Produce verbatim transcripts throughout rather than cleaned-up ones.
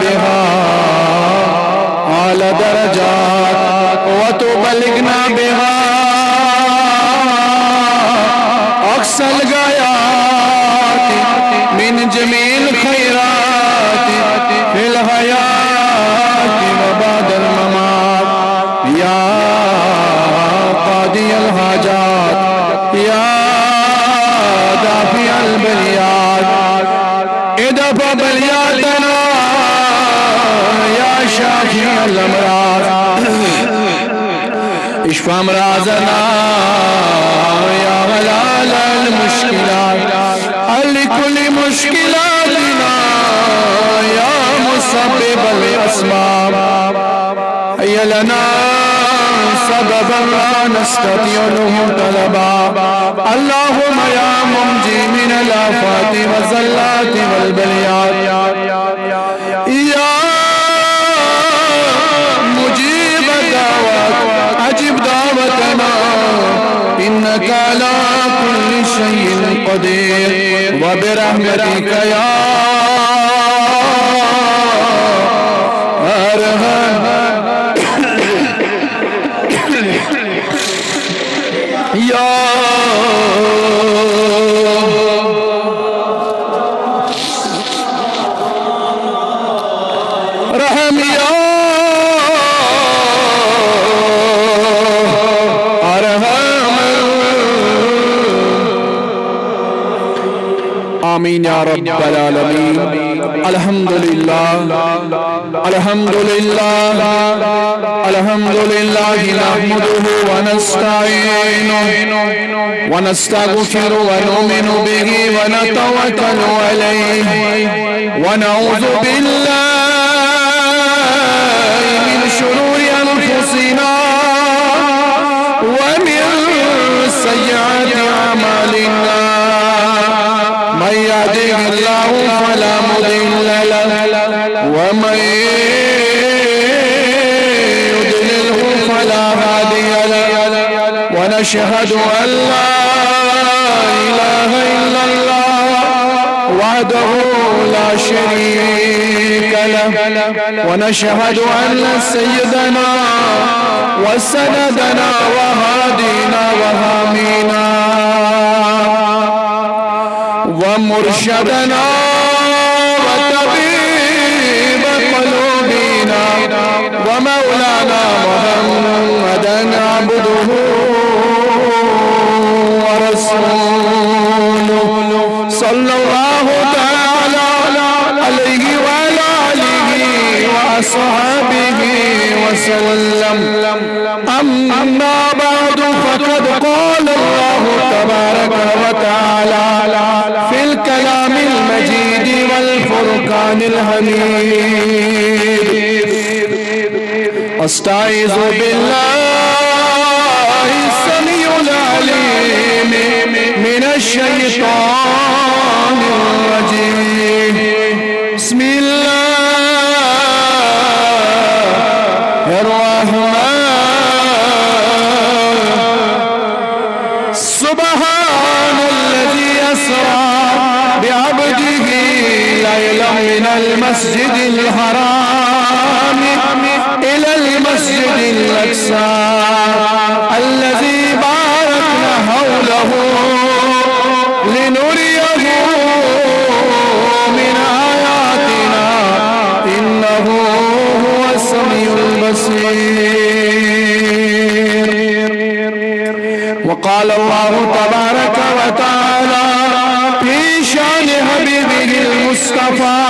بها أعلى درجات وتبلغنا بها أقصى الغايات من جميع الخيرات في الحياة وبعد الممات. يا قاضي الحاجات، يا دافع البليات، ادفع بلياتنا يا شافي الأمراض، اشف أمراضنا يا حلال المشكلات، حل كل مشكلاتنا يا مسبب الأسباب. هيا لنا سببا لا نستطيع له طلبا. اللهم يا منجي من الآفات والزلات والبليات، يا مجيب الدعوات، أجب دعوتنا، إنك على كل شيء قدير، وبرحمتك يا أرحم. يا رحم يا أرحم. آمين يا رب العالمين. الحمد لله. الحمد لله، الحمد لله نحمده ونستعينه ونستغفره ونؤمن به ونتوكل عليه، ونعوذ بالله من شرور أنفسنا ومن سيئات أعمالنا. من يهده الله فلا مضل له، ومن يضلله فلا هادي له. ونشهد أن لا إله إلا الله وحده لا شريك له، ونشهد أن سيدنا وسندنا وهادينا وحامينا ومرشدنا وطبيب قلوبنا ومولانا محمدا عبده ورسوله، صلى الله تعالى عليه وعلى آله وأصحابه وسلم. أما بعد، فقد قال الله تبارك وتعالى في الكلام المجيد والفرقان الحميد: أستعيذ بالله السميع العليم من الشيطان الرجيم. بسم الله الرحمن. سبحان الذي أسرى بعبده ليلا من المسجد الحرام إلى المسجد الأقصى الذي باركنا حوله لنريه من آياتنا إنه هو السميع البصير. وقال الله تبارك وتعالى في شأن حبيبه المصطفى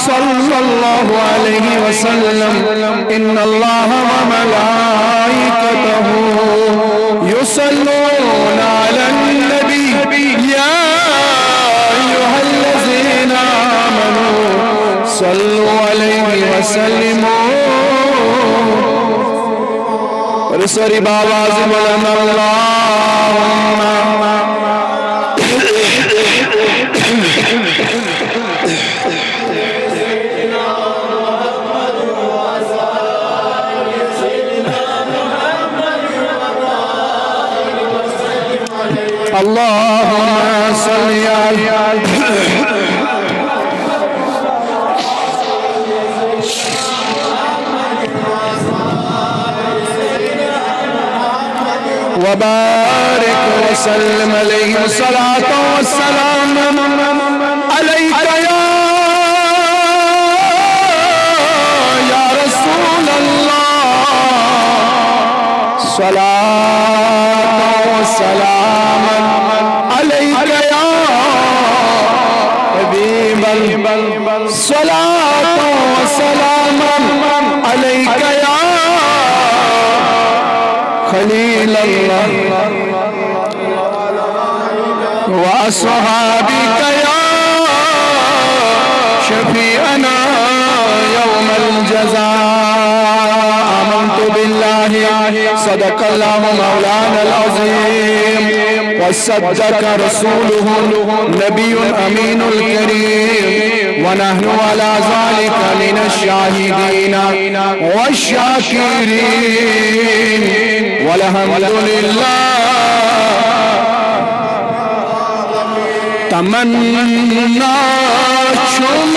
صلى الله عليه وسلم: إن الله وملائكته يصلون على النبي، يا أيها الذين آمنوا صلوا عليه وسلموا. سٲری باواز بلند اللهم. اللهم صل على وبارك وسلم عليه. صلاة وسلام عليك يا، يا رسول الله. صلاة وسلام عليك يا حبيب الله. صلاة وسلام عليك يا خليل الله، وأصحابك يا شفيعنا يوم الجزاء. آمنت بالله، صدق الله مولانا العظيم، وصدق رسوله النبي الأمين الكريم، ونحن على ذلك من الشاهدين والشاكرين، والحمد لله. تمنا چھم،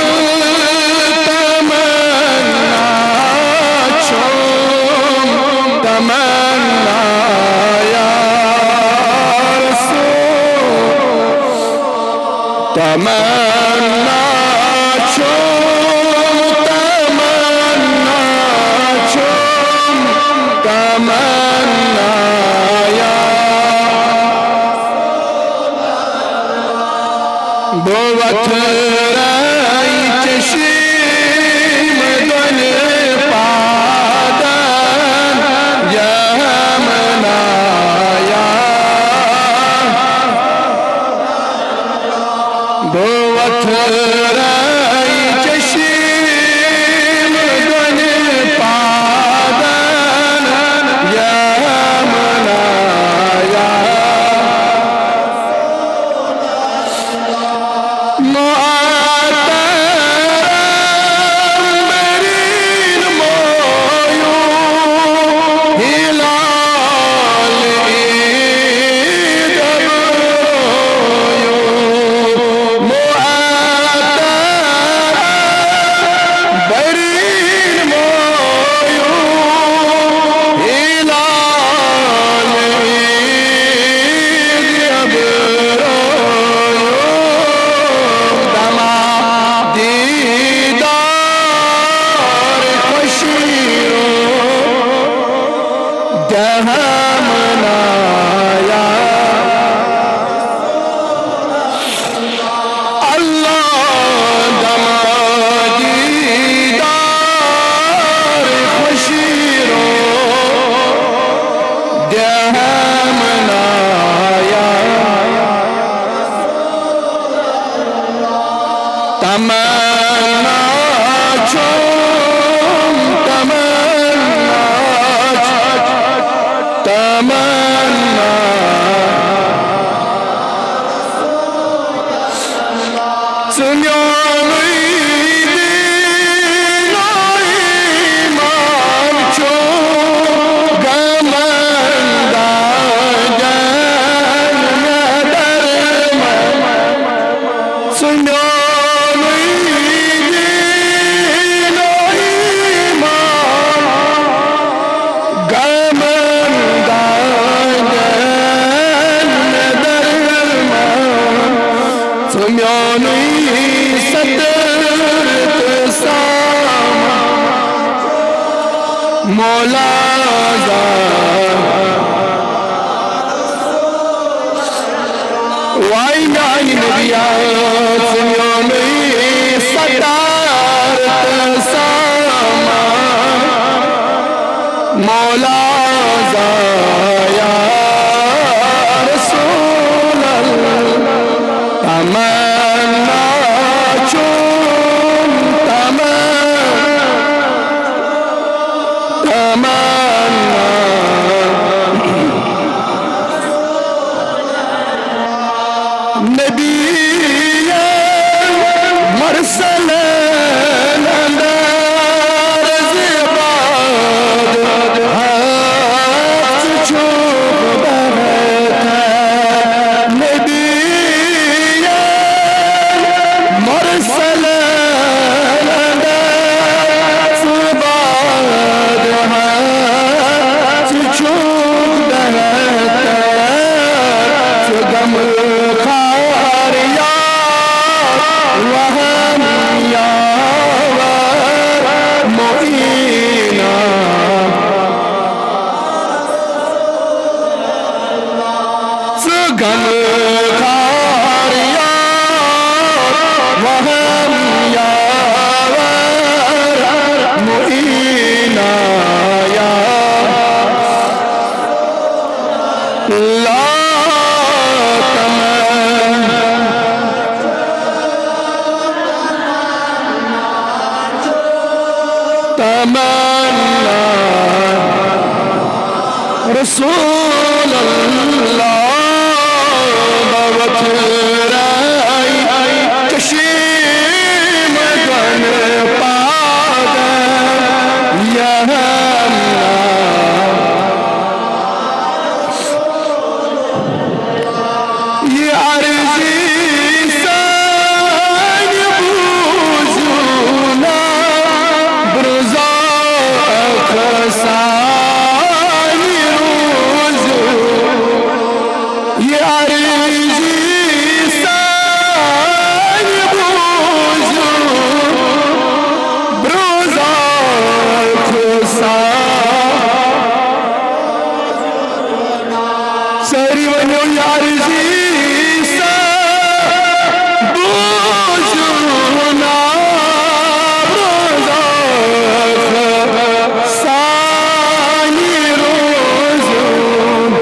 تمنا چھم، تمنا یا رسول۔ تمنا چھم، تمنا چھم، تمنا یا۔ بہٕ وۄتھٕ رٲے چشم دۄن پادن یمنا یا۔ بہٕ وۄتھٕ رٲے چشم دۄن پادن یمنا یا۔ معطر عنبرین مویو، ہلال عید ابرویو۔ معطر عنبرین مویو، ہلال عید ابرویو۔ دما دیدار خوشی رو دہمنایا۔ اللہ دما دیدار خوشی رو دہمنایا۔ تمنا چھم، تمنا، تمنا۔ ژٕ میونُے دیٖن و ایمان چھُ گمن دادن مےٚ درمان۔ ژٕ میونُے دیٖن و ایمان، غمن دادن مےٚ درمان۔ ژٕ میونُے ستر تہٕ سامان، مولا زان۔ واے میانہِ نبیا، ژٕ میونُے ستار تہٕ سامان۔ مولا زایا رسول اللہ، تمنا چھُم، تمنا، تمنا۔ نبی مرسلن اندر زباد ہاتھ غمخوار یار، وہم یاور، معینا یار، لا تمن، تمنا رسول اللہ، بوت رائی چشیم گن پاگن یہمنا۔ یہ عرضی سانہِ بوٗزِو نا، برٛونٛزا اکھ سانہِ روٗزِو۔ یہ عرضی سانہِ بوٗزِو، برٛونٛزا اکھ سانہِ۔ سٲری ؤنِو، یار عزیز، بوٗزِو نا، روزا سانہِ روزُن۔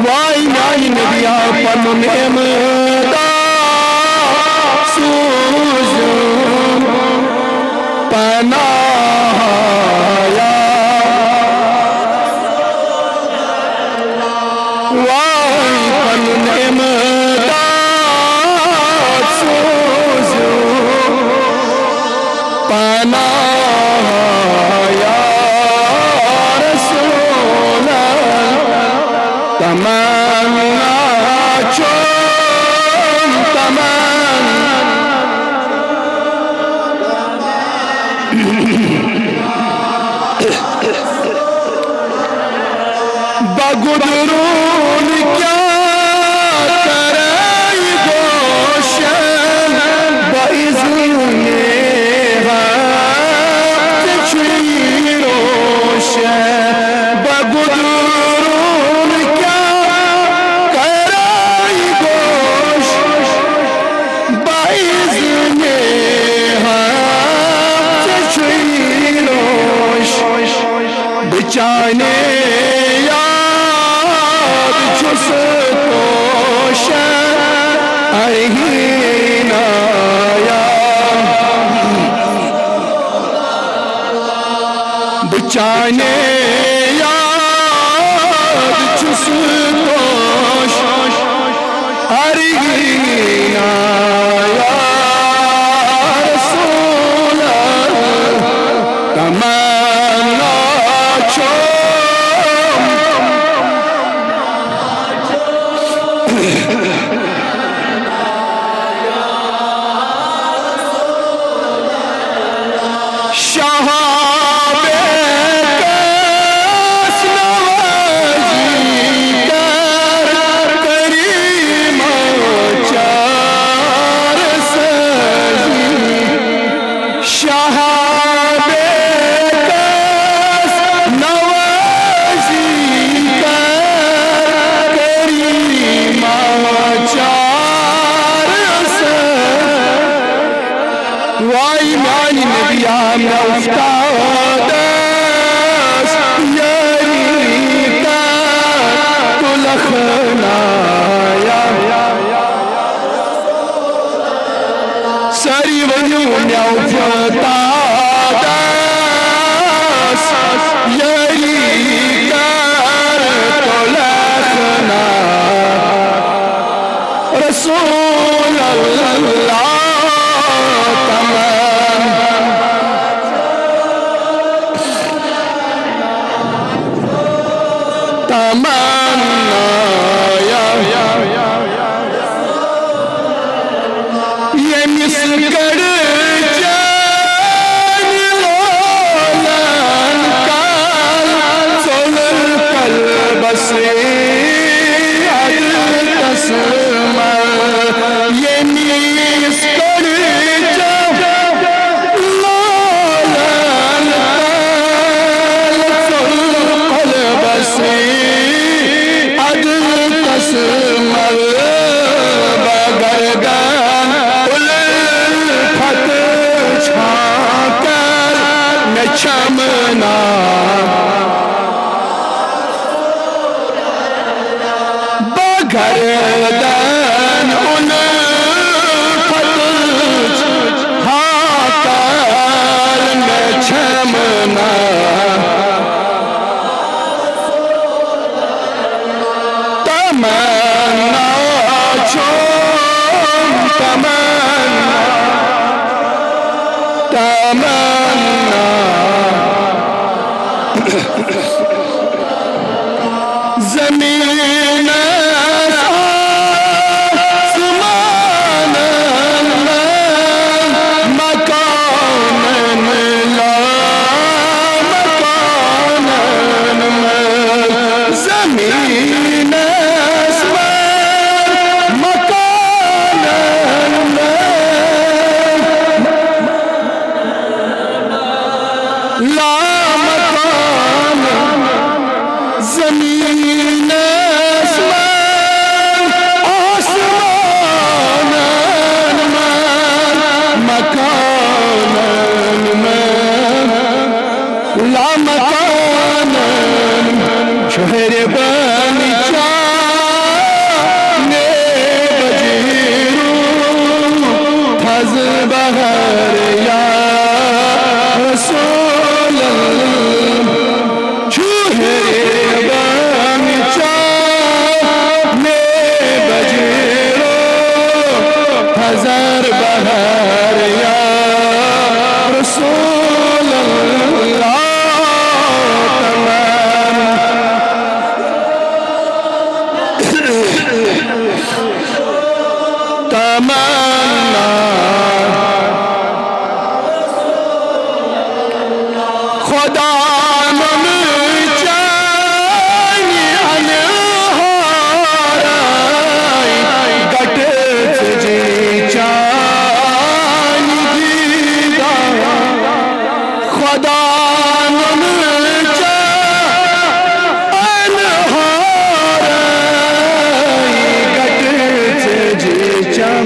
واے میانہِ نبیا، پنُن امداد سوٗزِو پناہ یا۔ واے پنُن امداد سوٗزِو پناہ یا رسول اللہ۔ تمنا چھُم، تمنا۔ بہ گُدرون کیٛاہ کرے گوشن، بہ اذنِ حق ژےٚ چھُے روشن۔ بہ گُدرون کیٛاہ کرے گوش، بہ اذنِ حق ژےٚ چھُے روش۔ بہٕ چانے یاد چھُس توشن، اہینا یاد۔ بہٕ چانے یاد چھُس توش ارگینا یا رسول اللہ، تمنا چھوم۔ شہاب کس نوازی کر، کریم چار سازی۔ شہاب کس نوازی کر، کریم چار سازی۔ واے میانہِ نبیا، مےٚ اُفتادس یٲری کر تُلکھ نایا۔ سٲری ؤنِو، مےٚ اُفتادس یٲری کر تُلکھ نایا۔ رسول اللہ تمنا، تمنا یا۔ ییٚمِس کٔڑ چانہِ لولن کل، ژوٚل قلبس ادٕ تسمہ۔ ییٚمِس کٔڑ چانہِ لولن کل، ژوٚل قلبس چھمنا بگردن الفتش ہاتل میں چھمنا تمنا چھوم تمنا تمنا زمین آسمان مکان لا مکان زمین آسمان مکان لا مکان زمین آسمان آسمان مکان لامکانن شہر بن چانے بجیرو تھز بہر یا رسول اللہ۔ شہر بن چانے بجیرو تھزر بہر یا رسول اللہ تمام تمنا خدا نن چانی انہارای گٹ سجی چانی دیدار خدا نن چا انہارای گٹ سجی چان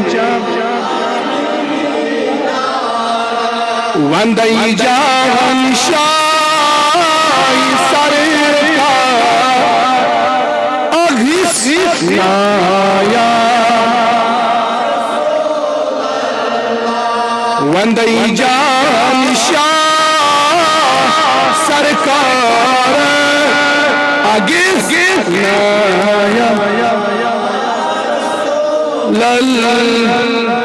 وندی جان شاہ سرکار اگس نایا وندی جان شاہ سرکار اگس نایا لل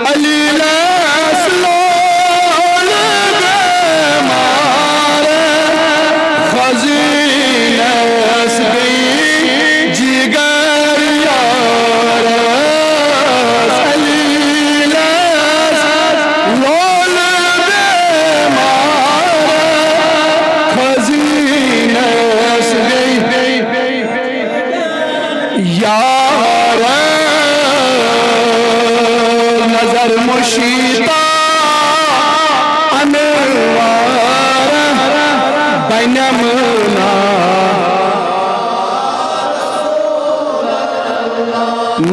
علی لاس لول بیمار خزینس گئی جگر یار علی لاس لول بیمار خزینس گئی یار نظر مشیتا انوار بنمنا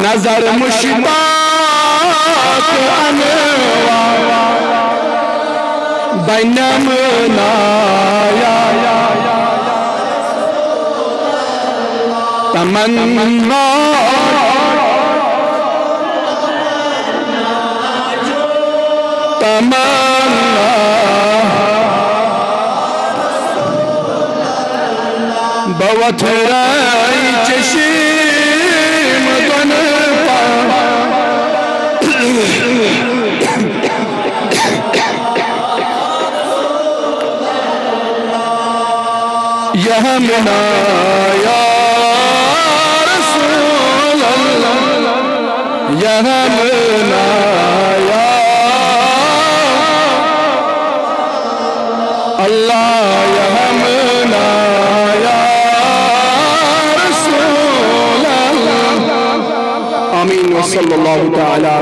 نظر مشتاق انوار بنمنا تمنا تمنا بہ وتھراے چشم دۄن پا یہ ہم نا یا رسول اللہ، یہ ہم نا یا اللہ، یہ ہم نا یا رسول اللہ۔ آمین وصلی اللہ تعالی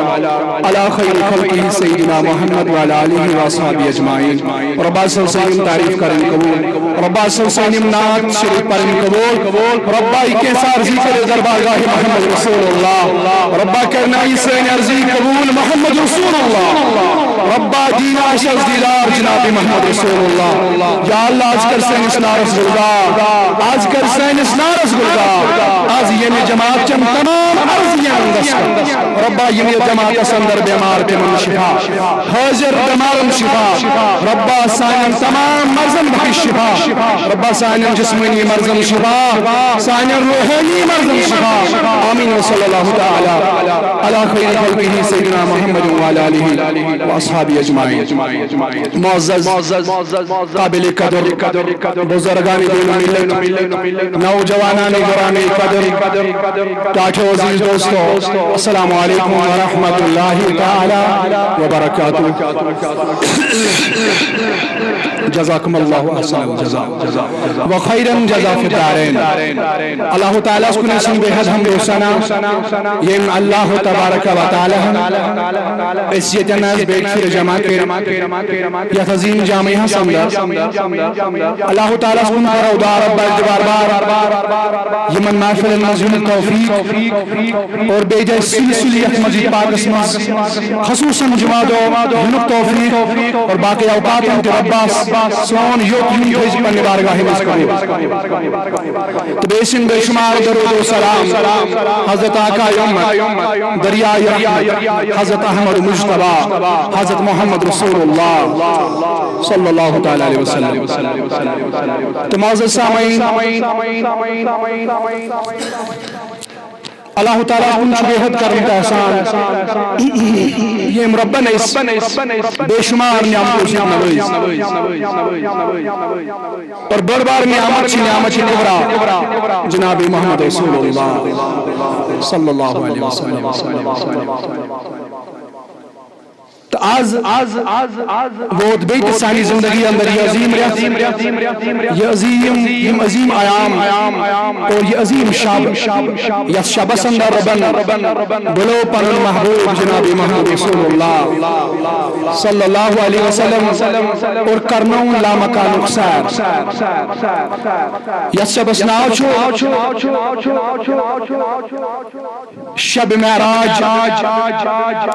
على خير خلقه سيدنا محمد وعلى آله وأصحابه أجمعين. رۄبا، سٲنۍ یِم تعریف کرٕنۍ قبول۔ رۄبا، سٲنۍ یِم نعت شریف پرٕنۍ قبول۔ رۄبا، یہِ کینٛژھا عرضی کٔرِو دربارگاہ محمد رسول اللہ۔ رۄبا، کرنٲیِو سٲنۍ عرضی قبول محمد رسول اللہ۔ رۄبا، دِیِو اَسہِ دیٖدار جناب محمد رسول اللہ۔ یا اللہ، از کر سٲنِس نارس گُلزار۔ از کر سٲنِس نارس گُلزار۔ از ییٚمہِ جماعت چٮ۪ن تمام عرض یِمن دستن۔ رۄبا، یِم یہِ جماعتس اندر بیمار، تِمن شفا۔ حٲضِر بٮ۪مارن شفا۔ رۄبا، سانٮ۪ن تمام مرضن بخش شفا۔ رۄبا، سانٮ۪ن جسمٲنی مرضن شفا، سانٮ۪ن روحٲنی مرضن شفا۔ آمین۔ وصلی اللہ تعالی علی خیر خلقہ سیدنا محمد وعلی آلہ واصحابہ اجمعین۔ معزز قابل قدر بزرگان دین و ملت، نوجوانان گرامی قدر، ٹاٹھو عزیز دوستو، السلام علیکم ورحمۃ اللہ تعالی وبرکاتہ۔ جزاکم اللہ احسن الجزا و خیرا جزا فی الدارین۔ اللہ تعالیٰ ہس کُن ٲسِن بے حد حمد و ثنا، ییٚمۍ اللہ تبارک و تعالیٰ ہن أسۍ ییٚتٮ۪ن حظ بیٚیہِ پھِرِ جمع کٔرۍ یتھ عظیم جامعہ ہس اندر۔ اللہ تعالیٰ ہس کُن کرو دعا رب بار بار یِمن محفلن منٛز یُن توفیق اور بیٚیہِ جایہِ سُلہِ سُلہِ یتھ مسجد پاکس منٛز خصوصاً جمعہ دۄہ یِنُک توفیق اور باقی اوقاتن تہِ رۄبس سون یوٚت یُن تھٲوزِ پننہِ بارگاہہِ منٛز قبول۔ تہٕ بیٚیہِ سٕنٛدۍ بے شمار درود و سلام حضرت آقا امت، دریائے رحمت، حضرت احمد مجتبیٰ، حضرت محمد رسول اللہ صلی اللہ تعالیٰ علیہ وسلم۔ تہٕ معزز سامعین، اللہ تعالیٰ ہس کُن چھُ بے حد کرم تہٕ احسان، ییٚمۍ رۄبن أسۍ بے شمار نعمتو سۭتۍ نوٲزۍ۔ اور بٔڑ بار نعمت چھِ نعمت کبریٰ جناب محمد رسول اللہ صلی اللہ علیہ وسلم۔ تہٕ آز، آز، آز، آز ووت بیٚیہِ تہِ سانہِ زندگی اندر یہِ عظیم رٮ۪تھ، یہِ عظیم، یِم عظیم ایام اور یہِ عظیم شب، یتھ شبس اندر رۄبن بُلو پنُن محبوب جناب محمد رسول اللہ صلی اللہ علیہ وسلم اور کرنووُن لامکانُک سیر۔ یتھ شبس ناو چھُ شب معراج،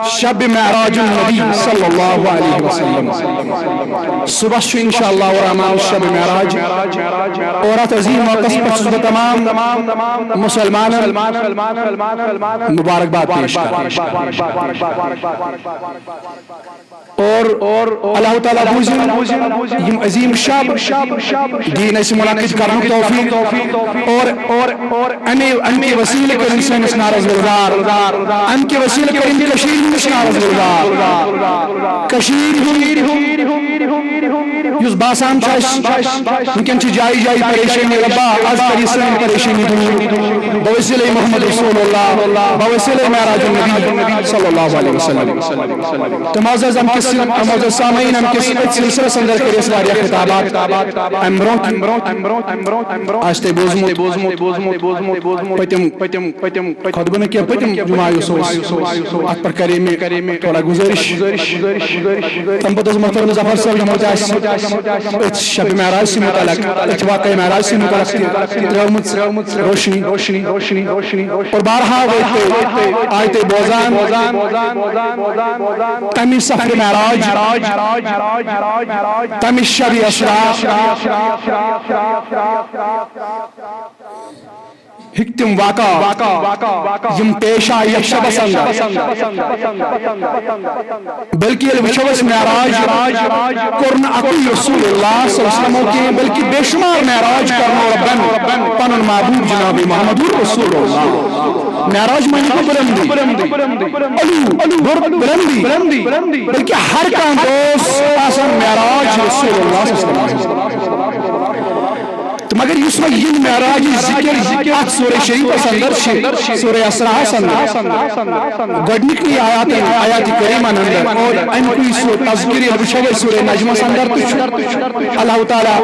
شب معراج النبی صلی اللہ علیہ وسلم۔ صبح چھُ انشاءاللہ الرحمن شب معراج، اور اتھ عظیم موقعس پٮ۪ٹھ چھُس بہٕ تمام مسلمانن مبارکباد پیش کران۔ اور اللہ تعالیٰ بوٗزِن یِم عظیم شب، دین اسہِ منعقد کرنُک توفیق، اور، اور، اور امہِ، امہِ کہِ وسیلہٕ کٔرِن سٲنِس نارس گُلزار، امہِ کہِ وسیلہٕ کٔرِن کٔشیٖرِ ہٕنٛدِس نارس گُلزار۔ کٔشیٖرِ ہُنٛد یُس باسان چھُ اسہِ وٕنکٮ۪ن چھِ جایہِ جایہِ پریشٲنی، رۄبا، از کر یہِ سٲنۍ پریشٲنی دوٗر بوسیلے محمد رسول اللہ، بوسیلے معراج النبی صلی اللہ علیہ وسلم۔ تہٕ معزز امہِ کِس، معزز سامعین، امہِ کِس أتھۍ سلسلس اندر کٔرۍ اسہِ واریاہ خطابات۔ امہِ برونٛہہ تہِ آسہِ تۄہہِ بوٗزمُت پٔتِم، پٔتِم، پٔتِم خطبہٕ نہٕ کینٛہہ، پٔتِم جمعہ یُس اوس، اتھ پٮ۪ٹھ کرے مےٚ تھوڑا گُزٲرِش۔ تمہِ پتہٕ اوس محترم ظفر صٲب، یِمو تہِ آسہِ أتھۍ شب معراج سٕے متعلق، أتھۍ واقعہ معراج سٕے متعلق تہِ ترٲومٕژ روشنی۔ اور بارہا وٲتۍ تُہۍ، آے تُہۍ بوزان تمہِ سفر معراج، تمہِ شب اسراء ہٕکۍ تِم واقعات یِم پیش آیہِ یتھ شبس اندر۔ بلکہ ییٚلہِ وٕچھو أسۍ معراج کوٚر نہٕ اَکُے رسول اللہ صلی اللہ علیہ وسلم کینٛہہ، بلکہ بے شمار معراج کرنو ربن پنُن محبوب جناب محمد رسول اللہ۔ معراج معنی گوٚو بلندی، علو، بُر-، بلندی، بلکہ ہر کانٛہہ دوس آسان معراج رسول اللہ صلی اللہ علیہ وسلم۔ اگر یُس وۄنۍ یہِ معراج ذکر اتھ سورہ شریفس اندر چھِ، سورہ اسراء ہس اندر، گۄڈنِکنٕے آیاتن، آیات کریمن اندر، اور اَمہِ کُے سُہ تذکر ییٚلہِ وٕچھو أسۍ سورہ نجمس اندر تہِ چھُ اللہ تعالیٰ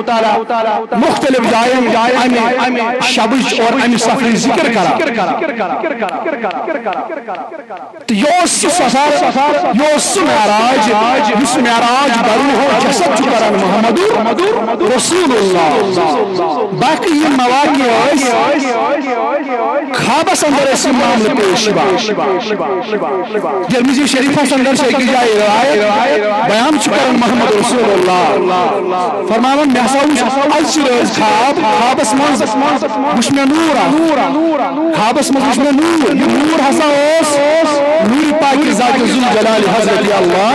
مختلف جاین امہِ شبٕچ اور امہِ سفرٕچ ذکر کران۔ تہٕ یہِ اوس سُہ سفر، یہِ اوس سُہ معراج، یُس معراج بروح و جسد چھُ کران محمد رسول اللہ۔ باقی یِم مواقع ٲسۍ، خوابس اندر ٲسۍ یِم معاملہٕ پیش یِوان۔ ترمذی شریفس اندر چھِ أکِس جایہِ روایت، بیان چھُ کران محمد رسول اللہ فرماوان، مےٚ ہسا وُچھ اَلسہِ رٲژ خواب، خوابس منٛز وُچھ مےٚ نوٗر اکھ۔ خوابس منٛز وُچھ مےٚ نوٗر، یہِ نوٗر ہسا اوس نوٗرِ پاکِ ذاتِ ذوالجلال حضرت اللہ۔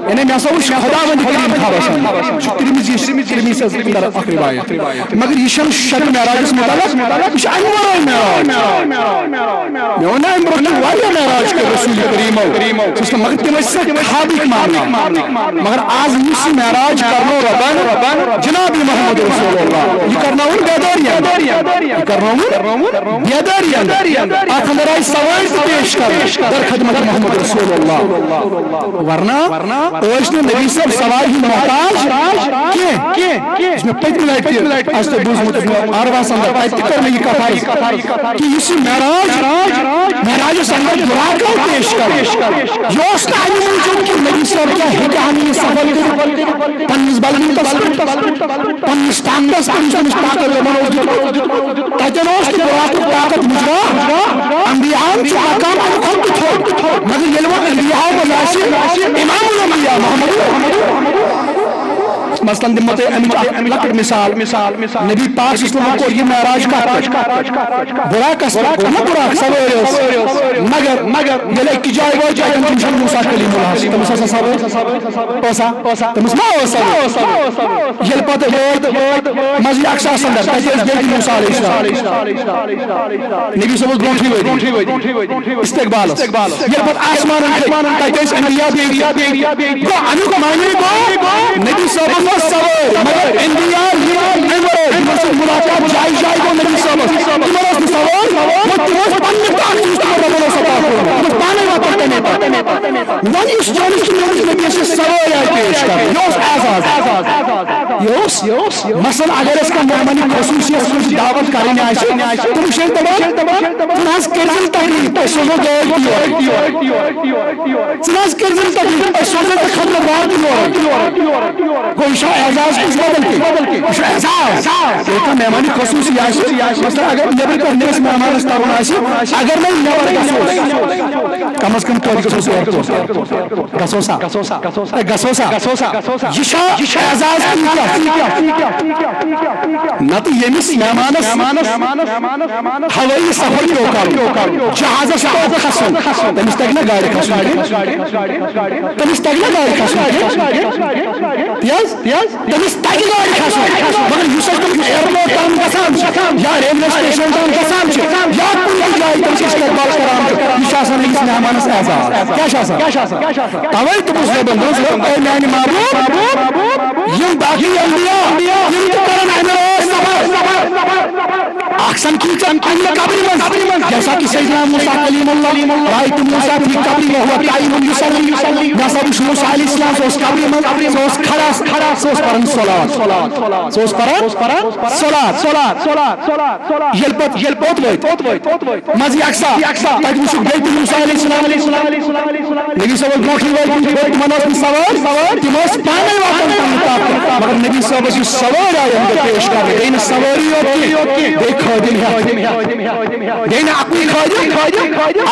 یعنی مےٚ ہسا وُچھ خداوند کریم خوابس منٛز۔ چھُ ترمذی، ترمذی سٕنٛز اکھ روایت۔ مگر یہِ چھَنہٕ شک معراجس متعلق، یہِ چھُ اَمہِ ورٲے معراج۔ مےٚ ووٚن نا اَمہِ برونٛہہ تہِ واریاہ معراج کٔرۍ رسول کریمو۔ سُہ چھُ، مگر تِم ٲسۍ صرف خوابٕکۍ مانان۔ مگر آز یُس یہِ معراج کرنو رۄبن جناب محمد رسول اللہ، یہِ کرناوُن بیدٲری اندر۔ یہِ کرناوُن بیدٲری اندر۔ اتھ اندر آیہِ سوٲرۍ تہِ پیش کرنہٕ در خدمت محمد رسول اللہ۔ ورنہ ٲسۍ نہٕ نبی صٲب سوارِ ہٕنٛدۍ محتاج کینٛہہ۔ یُس مےٚ پٔتمہِ لٹہِ تہِ آسہِ تۄہہِ بوٗزمُت، مےٚ عربس اندر تتہِ تہِ کٔر مےٚ یہِ کتھ عرض کہِ یُس یہِ معراج، معراجس اندر بُراق آو پیش کرنہٕ، یہِ اوس نہٕ امہِ موٗجوٗب کہِ نبی صٲب کیٛاہ ہیٚکہِ ہا نہٕ یہِ سفر کٔرِتھ پننِس بلبوتس پٮ۪ٹھ، پننِس طاقتس پٮ۪ٹھ، یُس تٔمِس طاقت یِمن اوس دیُتمُت۔ تتٮ۪ن اوس نہٕ بُراقُک طاقت مُجرا، انبیاہن چھُ مقام امہِ کھۄتہٕ تہِ تھوٚد۔ مگر ییٚلہِ وۄنۍ انبیاہو منٛز آسہِ امام الانبیاء محمد، مثلاً دِمو تۄہہِ امیُک اکھ لۄکٕٹ مثال۔ نبی پاک صلی اللہ علیہ وسلم کوٚر یہِ معراج کتھ پٮ۪ٹھ؟ بُراقس پٮ۪ٹھ کوٚر نہ، بُراق سوٲرۍ ٲس۔ مگر، مگر ییٚلہِ أکِس جایہِ وٲتۍ، تتٮ۪ن چھُ وٕچھان موسیٰ کلیمُ اللہ۔ تٔمِس ہسا سوٲرۍ ٲسا؟ تٔمِس ما ٲس سوٲرۍ؟ ییٚلہِ پتہٕ وٲتۍ مسجد اقصیٰ ہس اندر، تتہِ ٲسۍ بیٚیہِ تہِ موسیٰ علیہ السلام۔ نبی صٲب اوس برونٛٹھٕے وٲتمُت۔ استقبالس۔ ییٚلہِ پتہٕ آسمانن کھٔتۍ، تتہِ ٲسۍ انبیاء بیٚیہِ تہِ۔ گوٚو، امیُک معنی گوٚو، نبی صٲبس ٲس سوٲرۍ، مگر انبیاء یِم امہِ ورٲے، یِمن سۭتۍ ملاقات جایہِ جایہِ گوٚو نبی صٲبس، تِمن ٲس نہٕ سوٲرۍ، گوٚو، تِم ٲسۍ پننہِ طاقتہٕ یُس تِمن رۄبن اوس عطا کوٚرمُت، تِم ٲسۍ پانے واتان تمے پتہٕ۔ وۄنۍ یُس چٲنِس تہٕ میٲنِس نبی سٕنٛز سوٲرۍ آیہِ پیش کرنہٕ، یہِ اوس اعزاز۔ یہِ اوس، یہِ اوس۔ مثلاً اگر أسۍ کانٛہہ مہمان خصوصی یس منٛز دعوت کرٕنۍ آسہِ، تِم چھِ أسۍ دپان، ژٕ نہ حظ کٔرۍزِ نہٕ تکلیف، أسۍ سوزو گٲڑۍ تہِ یورے۔ ژٕ نہ حظ کٔرۍزِ نہٕ تکلیف، أسۍ سوزو ژےٚ خدمت گار تہِ یورے۔ گوٚو، یہِ چھا اعزاز کُس بدل کینٛہہ؟ یہِ چھُ اعزاز۔ ییٚلہِ کانٛہہ مہمان خصوصی آسہِ، مثلاً اگر نیٚبرٕ پٮ۪ٹھ نہٕ أسۍ مہمانس ترُن آسہِ، اگر نہٕ نیٚبر گژھو، کم از کم توتہِ گژھو أسۍ airport۔ گژھو سا؟ ہے، گژھو سا؟ یہِ چھا، یہِ چھا اعزاز کِنہٕ کیٛاہ؟ نتہٕ ییٚمِس مہمانس ہوٲیی سفر پیوٚو کرُن، جہازس پیوٚو کھسُن، تٔمِس تگہِ نا گاڑِ کھسُن کینٛہہ؟ تٔمِس تگہِ نا گاڑِ کھسُن کینٛہہ؟ تی حظ؟ تٔمِس تگہِ گاڑِ کھسُن، مگر یُس اَسہِ تٔمِس airport تام گژھان چھِ، یا railway station تام گژھان چھِ، یا کُنہِ تہِ جایہِ تٔمِس استقبال کران چھِ، یہِ چھُ آسان أمِس مہمانس اعزاز۔ کیٛاہ چھُ آسان؟ توے دوٚپُس رۄبن، دوٚپُس، اے میانہِ محبوب، یِم باقی انبیاء، یِم تہِ کرن امہِ رٲژ سفر۔ اکھ سمکھی ژےٚ پننہِ قبرِ منٛز، جیسا کہ سیدنا موسیٰ کلیم اللہ، رأیت موسیٰ فی قبری وہو قائم یصلی۔ مےٚ ہسا وُچھ موسیٰ علیہ السلام، سُہ اوس قبرِ منٛز، سُہ اوس کھڑا، سُہ اوس پران صلوات۔ سُہ اوس پران صلوات۔ ییٚلہِ پتہٕ، ییٚلہِ پوٚت وٲتۍ، مسجد اقصیٰ، تتہِ وُچھُکھ بیت موسیٰ علیہ السلام۔ نبی صٲب اوس برونٛٹھٕے وٲتمُت، تِمن ٲس نہٕ سوٲرۍ، تِم ٲسۍ پانے واتان پننہِ طاقتہٕ۔ مگر نبی صٲبس یُس سوٲرۍ آیہِ اَمہِ دۄہ پیش کرنہٕ، بیٚیہِ نہٕ سوٲری یوت کینٛہہ، بیٚیہِ خٲدِم ہٮ۪تھ۔ بیٚیہِ نہٕ اَکُے خٲدِم،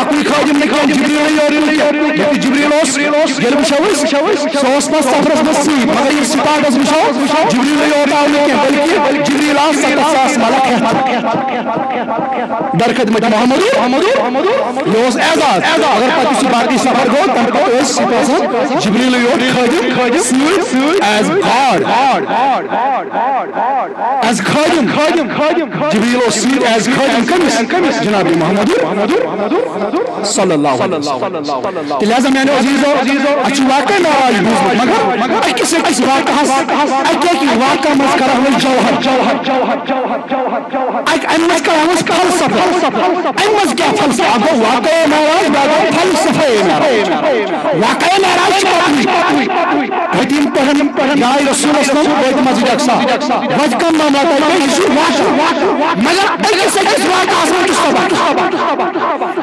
اَکُے خٲدِم نہٕ کینٛہہ، جبریٖلٕے یوت نہٕ کینٛہہ۔ بلکہِ جبریٖل اوس، ییٚلہِ وٕچھو أسۍ، سُہ اوس نہٕ سفرس منٛز سۭتۍ، مگر ییٚلہِ سِٹاٹس وٕچھو، جبریٖلٕے یوت آو نہٕ کینٛہہ، بلکہِ جبریٖل آو ستتھ ساس ملک ہٮ۪تھ۔ در خدمت محمد، یہِ اوس اعزاز۔ اگر پتہٕ یُس یہِ باقٕے سفر گوٚو، تمہِ پتہٕ ٲسۍ یہِ آسان جبریٖلٕے یوت خٲدِم سۭتۍ as God۔ ایز خادم، خادم، خادم، جبریل اوس سۭتۍ ایز خادم کٔمِس؟ جناب محمد صلی اللہ علیہ وسلم۔ تہٕ لہذا میانیو عزیزو، اَسہِ چھُ واقعہ معراج بوٗزمُت، مگر أکِس أکِس واقعس، اَکہِ اَکہِ واقعہ منٛز کرو أسۍ جوہر۔ اَکہِ، اَمہِ منٛز کرو أسۍ فلسفہٕ۔ اَمہِ منٛز کیٛاہ فلسفہٕ؟ اَکھ گوٚو واقعہ معراج، بیٛاکھ گوٚو فلسفہ معراج۔ واقعہ معراج چھِ پَتہٕ حتیم پہن جاے رسول اسلم وٲتۍ مسجد اقصی۔ وتہِ کم معاملہ تۄہہِ بیٚیہِ یہِ چھُ واقعہ۔ مگر أکِس أکِس واقعس منٛز چھُ سبق۔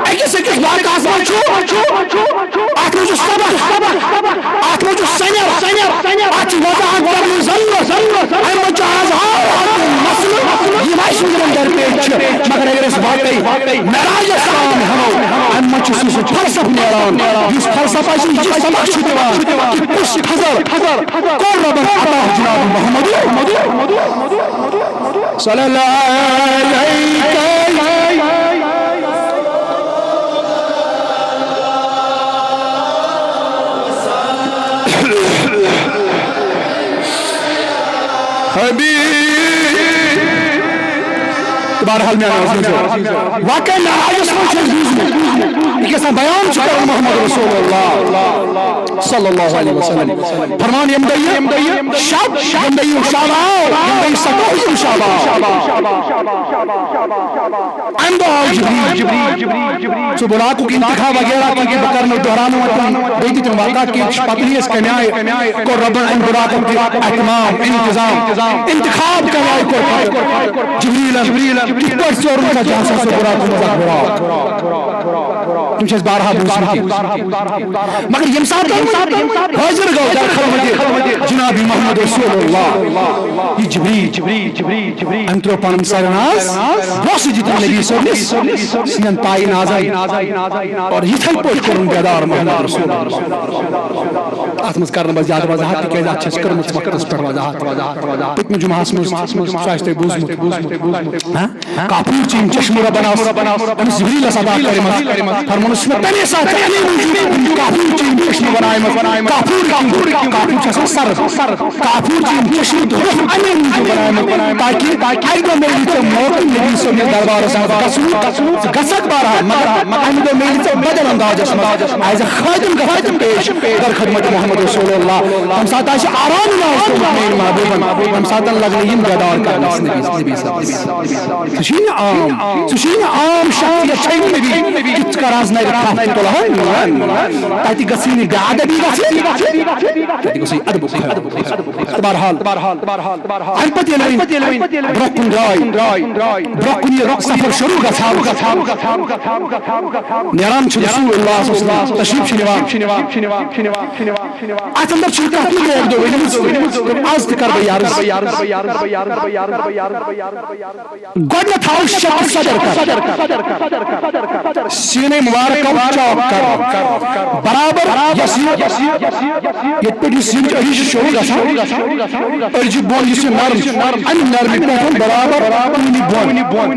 أکِس أکِس واقعس منٛز چھُ، اَتھ منٛز چھُ سبق۔ اَتھ منٛز چھُ سنٮ۪ر۔ اَتھ چھِ وضاحت کرنٕچ ضروٗرت۔ اَمہِ منٛز چھُ آز ہر مسلہٕ یِم اَسہِ وٕنکیٚن درپیش چھِ۔ مگر اگر أسۍ واقعی معراجس تام ہٮ۪مو، اَمہِ منٛز چھُ سُہ، سُہ فلسفہٕ نیران، یُس فلسفہ چھُ، یہِ سبق چھُ دِوان کہِ کُس فضل کوٚر رۄبن عطا جناب محمد۔ صلی اللہ علیہ حبیب۔ بہرحال میانیو عزیزو، واقعہ معراجس منٛز چھُ اَسہِ بوٗزمُت، یہِ کیٛاہ سا بیان چھُ کران محمد رسول اللہ صلی اللہ علیہ وسلم۔ فرمان ییٚمہِ دۄہ یہِ شب، ییٚمہِ دۄہ یہِ شب آو، ییٚمہِ دۄہ یہِ ستووُہِم شب آو، اَمہِ دۄہ آو جبریل۔ سُہ بُراقُک انتخاب وغیرہ، کیونکہ بہٕ کرٕ نہٕ دۄہراونہٕ وۄنۍ تِم بیٚیہِ تہِ تِم واقعات کینٛہہ، چھِ پتہٕ ہی اَسہِ کَمہِ آیہِ کوٚر رۄبن اَمہِ بُراقُک تہِ اہتمام، انتظام، انتخاب کَمہِ آیہِ کوٚر پتہٕ جبریلن، کِتھ پٲٹھۍ ژورُن سا جاسا سُہ بُراقُک منٛز اکھ بُراق۔ تِم چھِ اَسہِ بارہا بوٗزمٕتۍ۔ مگر ییٚمہِ ساتہٕ حٲضِر گوٚو در خدمت جناب محمد رسول اللہ، یہِ جبریل، أمۍ ترٛوو پنُن سر ناز، بوسہٕ دِتُن نبی صٲبنِس سٕنٛدٮ۪ن پایہِ نازن۔ اور یِتھے پٲٹھۍ کوٚرُن بیدار محمد رسول اللہ۔ اَتھ منٛز کرٕ نہٕ بہٕ زیادٕ وضاحت، تِکیٛازِ اَتھ چھِ اَسہِ کٔرمٕژ وقتس پٮ۪ٹھ وضاحت۔ پٔتمہِ جمعہس منٛز سُہ آسہِ تۄہہِ بوٗزمُت۔ ہاں؟ کافور چین چشمہ ربن اوس أمِس جبریلس عطا کٔرمٕژ۔ فرمونس، یہِ چھِ مےٚ تَمے ساتہٕ اَمے موٗجوٗب کافور چین چشمہ بناومٕژ۔ کافور کیوں؟ کافور چھُ آسان سرد۔ کافور چین چشمہ تہٕ روح اَمے موٗجوٗب بناومٕتۍ تاکہِ اَکہِ دۄہ میلہِ ژےٚ موقعہٕ نبی صٲبنِس دربارس منٛز گژھنُک۔ ژٕ گژھکھ بہرحال، مگر اَمہِ دۄہ میلہِ ژےٚ بدل اندازس منٛز۔ ایز اے خادم گژھکھ ژٕ پیش در خدمت محمد رسول اللہ۔ تَمہِ ساتہٕ آسہِ آرام ناز تھوٚمُت میٲنۍ محبوبن۔ تَمہِ ساتہٕ لگنہٕ یِم بیدار کرنس نبی، نبی صٲبس۔ سُہ چھُے نہٕ عام، سُہ چھُے نہٕ عام شخصیت، چھے نہٕ نبی۔ کِتھ کر آز نرِ تھپھ تُلہٕ ہا؟ نہ، نہ۔ تتہِ گژھِ نہٕ بے ادبی گژھِ۔ تتہِ گژھِ ادبُک خیال۔ تہٕ بہرحال، اَمہِ پتہٕ ییٚلہِ وۄنۍ برٛونٛہہ کُن درٛاے، برٛونٛہہ کُن یہِ سفر شروع گژھان، نیران چھُ رسول اللہ صلی اللہ علیہ وسلم، تشریف چھِ نِوان۔ اتھ اندر چھِ کتھ مےٚ اکہِ دۄہ ؤنمٕژ، تہٕ از تہِ کرٕ بہٕ یہِ عرض۔ گۄڈٕنیتھ تھاو شک صدر کر۔ سیٖنَے مُبارکَو چاک کر۔ برابر یۄس یہِ، ییٚتہِ پٮ۪ٹھ یہِ سیٖنٕچ أڑِج چھِ شروع گژھان، أڑجہِ بۄن یُس یہِ نرم، اَمہِ نرمہِ پٮ۪ٹھ برابر کُنہِ بۄن۔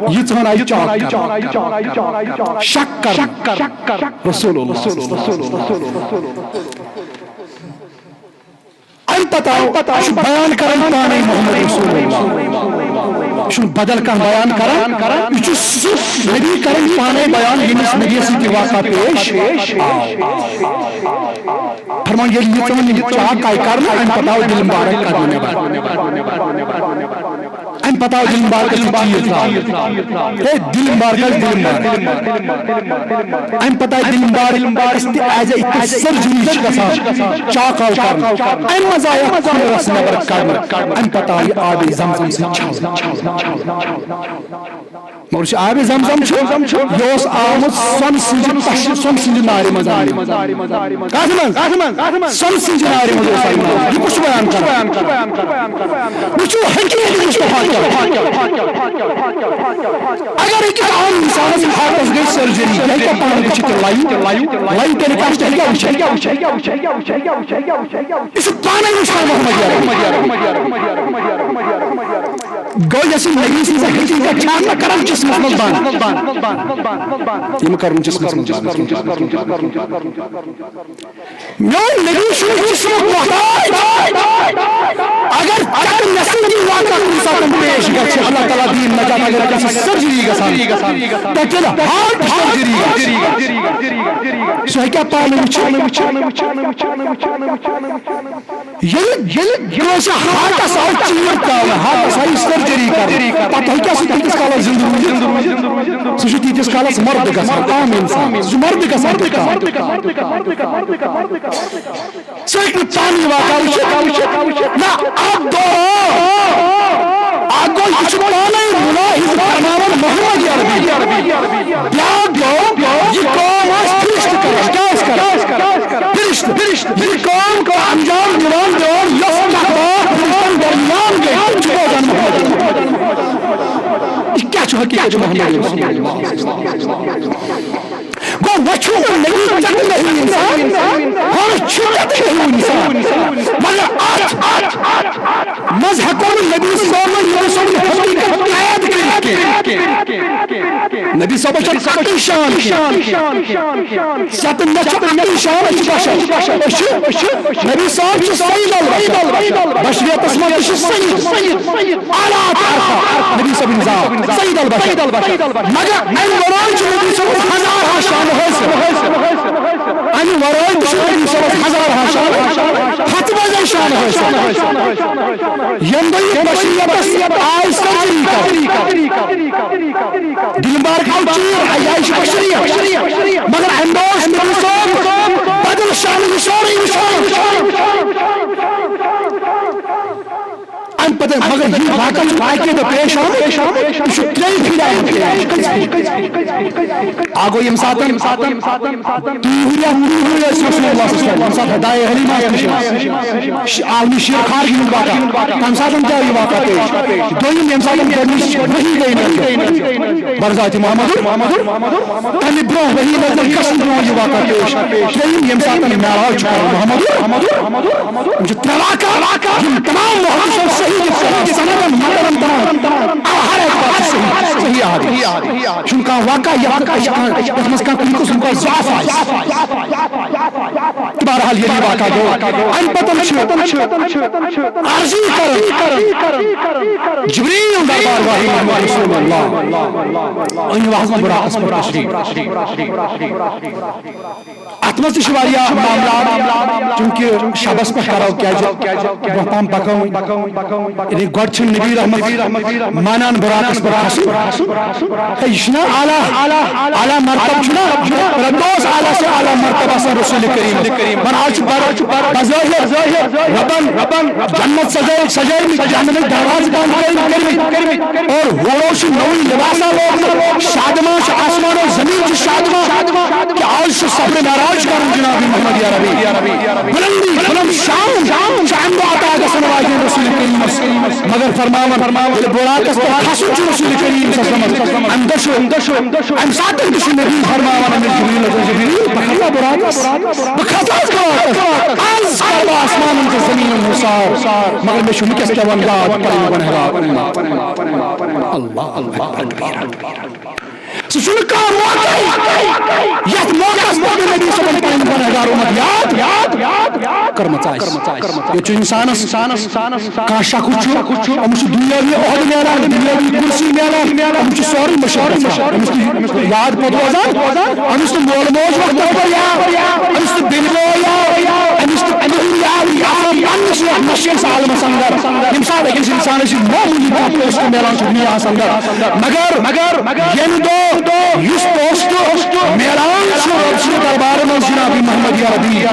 یہِ ژھٕن آیہِ چاک کر۔ شک کر۔ رسول اللہ۔ اَمہِ پتہٕ آو، یہِ چھُ بیان کران پانے محمد رسول اللہ۔ یہِ چھُنہٕ بدل کانٛہہ بیان کران۔ یہِ چھُ سُہ نبی کران پانے بیان، ییٚمِس نبی سۭتۍ یہِ واقعہ پیش آو۔ فرمان، ییٚلہِ یہِ ژٕ وۄنۍ چاک آیہِ کرنہٕ، اَمہِ پتہٕ آو دِل مبارک کرنہٕ نٮ۪بر۔ اَمہِ پتہٕ آو دِل مبارکس یہِ چیٖز ترٛاونہٕ۔ ہے، دِل مبارکس، دِل مبارک۔ اَمہِ پتہٕ آیہِ دِل مبارکس تہِ ایز اے یِتھ پٲٹھۍ سٔرجری چھِ گژھان، چاک آو کرنہٕ۔ اَمہِ منٛز آیہِ اکھ خون رس نٮ۪بر کڑنہٕ۔ اَمہِ پتہٕ آیہِ آبِ زمزم سۭتۍ چھلنہٕ۔ مگر یُس یہِ آبِ زمزم چھُ، یہِ اوس آمُت سۄنہٕ سٕنٛزِ تشہِ، سۄنہٕ سٕنٛزِ نارِ منٛز اننہٕ۔ کتھ منٛز؟ سۄنہٕ سٕنٛزِ نارِ منٛز اوس اننہٕ۔ یہِ کُس چھُ بیان کران؟ وٕچھِو حقیٖقی مصطفیٰ کیٛاہ۔ اگر أکِس عام انسانس ہارٹس گٔے سرجری، یہِ ہیٚکیٛاہ پانہٕ وٕچھِتھ لایِو؟ لایِو تیٚلہِ کیٛاہ چھُ؟ یہِ ہیٚکیٛاہ وٕچھِتھ؟ یہِ چھُ پانے وٕچھان محمد یارب۔ گوٚو یۄس یہِ نبی سٕنٛز حقیٖقت چھِ، اَتھ ما کران جسمس منٛز بنٛد؟ یہِ ما کرُن جسمس منٛز بنٛد؟ میون نبی چھُنہٕ جسمُک محتاج۔ اگر ژےٚ تہٕ مےٚ سۭتۍ اگر کٲنٛسہِ سرجری گژھان، ٹوٹل ہارٹ سرجری گژھِ، سُہ ہیٚکیٛاہ پانہٕ وٕچھِتھ؟ ییٚلہِ، ییٚلہِ کٲنٛسہِ ہارٹس آو چیٖر ترٛاونہٕ، ہارٹس آیہِ سرجری کرنہٕ، پتہٕ ہیٚکیٛاہ سُہ تیٖتِس کالس زِندٕ روٗزِتھ؟ سُہ چھُ تیٖتِس کالس مردٕ گژھان، عام انسان، سُہ چھُ مردٕ گژھان۔ سُہ ہیٚکہِ نہٕ پانہٕ یہِ واقعہ وٕچھِتھ۔ نہ، اکھ گوٚو، اکھ گوٚو، یہِ چھُ پانے مُلاحظہٕ فرماوان محمد عربی۔ بیٛاکھ گوٚو، یہِ کٲم آسہِ فرشتہٕ کران۔ کیٛاہ ٲسۍ کران؟ فرشتہٕ۔ یہِ کٲم انجام دِوان، دِوان، یۄس کتھ باتھ فرشتن درمیان گٔے، تِم چھِ بوزان محمد عربی۔ یہِ کیٛاہ چھُ حقیٖقت محمد عربی؟ گوٚو، وۄنۍ چھُ نبی ژٹنہٕ ہیوٗ انسان، ہورٕ چھُ ژٹنہٕ ہیوٗ انسان۔ مگر اتھ منٛز ہٮ۪کو نہٕ نبی صٲبن، نبی صٲبن حقیٖقت قید کٔرِتھ کینٛہہ۔ نبی صٲبس چھِ اکٕے شان کینٛہہ۔ ژےٚ تہٕ مےٚ چھُ اکٕے شان، أسۍ چھِ بشر۔ أسۍ چھِ، نبی صٲب چھِ سید البشر۔ بشریتس منٛز تہِ چھِ سید۔ اعلیٰ طرفہ نبی صٲبٕنۍ ذات، سید البشر۔ مگر امہِ ورٲے چھُ نبی صٲبُن ہزارہا شان حٲصِل۔ امہِ ورٲے تہِ چھُ نبی صٲبس ہزارہا شان، ہتہٕ بجے شان حٲصِل۔ ییٚمہِ دۄہ یہِ بشریتس آے سرجری کرنہٕ، دِلہِ مبارک آو چیٖر، اَجہِ آیہِ چھِ بشریت۔ مگر امہِ دۄہ اوس نبی صٲب بدل شان، یہِ سورُے وٕچھان۔ امہِ پتہٕ، مگر یہِ واقعہ چھُ واقعہ دۄہ پیش آمُت، یہِ چھُ ترٛیٚیہِ پھِرِ آمُت پیش۔ آ گوٚو، ییٚمہِ ساتہٕ، تُہۍ ہُریا، تُہۍ ہُریا ٲسۍ رسول اللہ صلی اللہ علیہ وسلم، ییٚمہِ ساتہٕ ہدایہ حلیمہ تہِ چھِ، عالمی شیر خارجی ہُنٛد واقعہ، تَمہِ ساتہٕ تہِ آو یہِ واقعہ پیش۔ دوٚیِم، ییٚمہِ ساتہٕ گۄڈٕنِچ وحی گٔے نازل بر ذاتِ محمد، تَمہِ برٛونٛہہ وحی نازل گژھنہٕ برٛونٛہہ یہِ واقعہ پیش۔ ترٛیٚیِم، ییٚمہِ ساتہٕ معراج چھُ کران محمد، یِم چھِ ترٛےٚ واقعہ، یِم تمام محدثو صحیح دِتھ کران، سندن متنن تمام، آ، ہر اعتبار چھِ صحیح، صحیح حدیث۔ چھُنہٕ کانٛہہ واقعہ یتھ، یتھ منٛز کانٛہہ کُنہِ قٕسمُک کانٛہہ ضعف آسہِ۔ بہرحال، ییٚلہِ یہِ واقعہ گوٚو، امہِ پتہٕ چھُ عرضی کران، جبریل دربار واہی محمد رسول اللہ، أنِو حظ براقس پٮ۪ٹھ تشریف۔ اتھ منٛز تہِ چھِ واریاہ معاملات، چونکہ شبس پٮ۪ٹھ کرو، کیازِ برونٛہہ پہم پکو۔ یعنی گۄڈٕ چھِ نبی رحمت مانان براقس پٮ۪ٹھ کھسُن۔ ہے، یہِ چھُنہ اعلیٰ، اعلیٰ مرتبہ چھُنہ، رۄبہِ اوس اعلیٰ سے اعلیٰ مرتبہ آسان رسول کریم۔ وۄنۍ آز چھُ بر-، بظٲہر رۄبن، رۄبن جنت سجٲوِتھ، سجٲومٕتۍ، جہنمٕکۍ دروازٕ بنٛد کٔرمٕتۍ، کٔرمٕتۍ۔ اور ہورو چھُ نوٚوُے لباسا لوگمُت، شادمان چھُ، آسمان و زمین چھُ شادمان۔ کہ آز چھُ سفر معراج کرُن جناب محمد عربی۔ بلندی، بلند شان چھُ امہِ دۄہ عطا گژھن واجٮ۪ن رسول کریمس۔ مگر فرماوان، ییٚلہِ براقس پٮ۪ٹھ کھسُن چھُ رسول کریم صلی اللہ علیہ وسلم، امہِ دۄہ چھُ، امہِ ساتہٕ تہِ چھُ نبی فرماوان، أمِس جبریل، جبریل، بہٕ کھسہٕ ہا براقس۔ بہٕ کھسہٕ حظ براقس۔ عرض کرٕ بہٕ آسمانن تہٕ زمینن ہُنٛد سار۔ مگر مےٚ چھُ وٕنکیٚس پٮ۪وان یاد پنٕنۍ گۄنہگار امت۔ اللہ اکبر کبیرہ۔ سُہ چھُنہٕ کانٛہہ موقعے، یتھ موقعس پٮ۪ٹھ نہٕ نبی صٲبن پنٕنۍ گۄنہگار امت یاد کٔرمٕژ آسہِ۔ ییٚتہِ چھُ انسانس کانٛہہ شخص چھُ، أمِس چھُ دُنیٲوی عہدٕ میلان، دُنیٲوی کُرسی میلان، أمِس چھُ سورُے مٔشِتھ گژھان۔ أمِس چھُ یاد پوٚت روزان، أمِس نہٕ مول موج وقتس پٮ۪ٹھ یاد، أمِس نہٕ بیٚنہِ بوے یاد، أمِس نہٕ کٕہٕنۍ یاد، یہِ آسان پننِس یتھ مشکِس عالمس اندر۔ ییٚمہِ ساتہٕ أکِس انسانس یہِ معموٗلی کانٛہہ پوسٹ میلان چھُ دُنیاہس اندر، مگر، مگر ییٚمہِ دۄہ یُس پوسٹ میلان چھُ رۄب سٕنٛدِ دربارٕ منٛز جناب محمد عربی،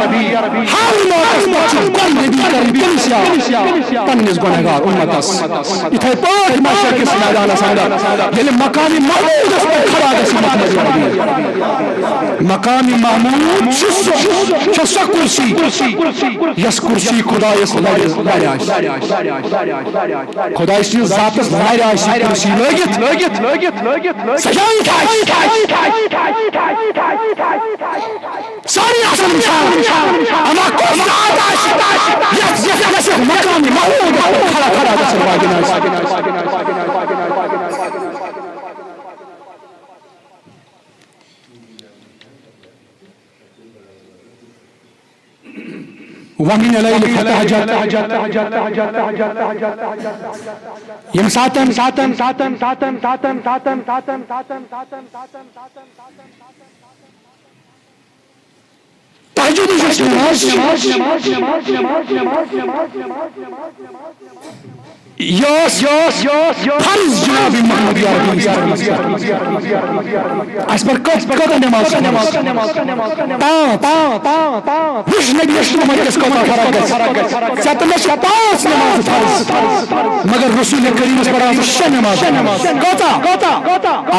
ہر موقعس پٮ۪ٹھ چھُ گۄڈٕ نبی کران تٔمِس یاد، پننِس گۄنہگار امتس۔ یِتھے پٲٹھۍ محشر کِس میدانس اندر ییٚلہِ مقام محمودس پٮ۪ٹھ کھڑا گژھِ محمد عربی، مقام محمود چھُ سُہ، چھِ سۄ کُرسی، یۄس کُرسی خدایس لرِ، لرِ آسہِ۔ خداے سٕنٛدِس ذاتس لرِ آسہِ یہِ کُرسی لٲگِتھ، سجٲوِتھ آسہِ۔ سٲری آسن وٕچھان، اما کُس ذات آسہِ، یتھ، یتھ، یتھ مقام محمود کھڑا، کھڑا گژھن واجٮ۪ن آسہِ۔ ومن الليل فتهجد۔ ییٚمہِ ساتن تہجد چھِ نماز، یہِ ٲس، یہِ ٲس، یہِ ٲس فرض جناب محمد عربی۔ اَسہِ پَر کٔژ، کٔژ نماز چھِ فرض؟ پانٛژھ۔ وٕچھ نبی محمد کِس کوتاہ فرق گژھِ۔ ژےٚ تہٕ مےٚ چھِ پانٛژھ نماز فرض، مگر رسول کریمس پَران چھِ شےٚ نماز۔ کۭژاہ؟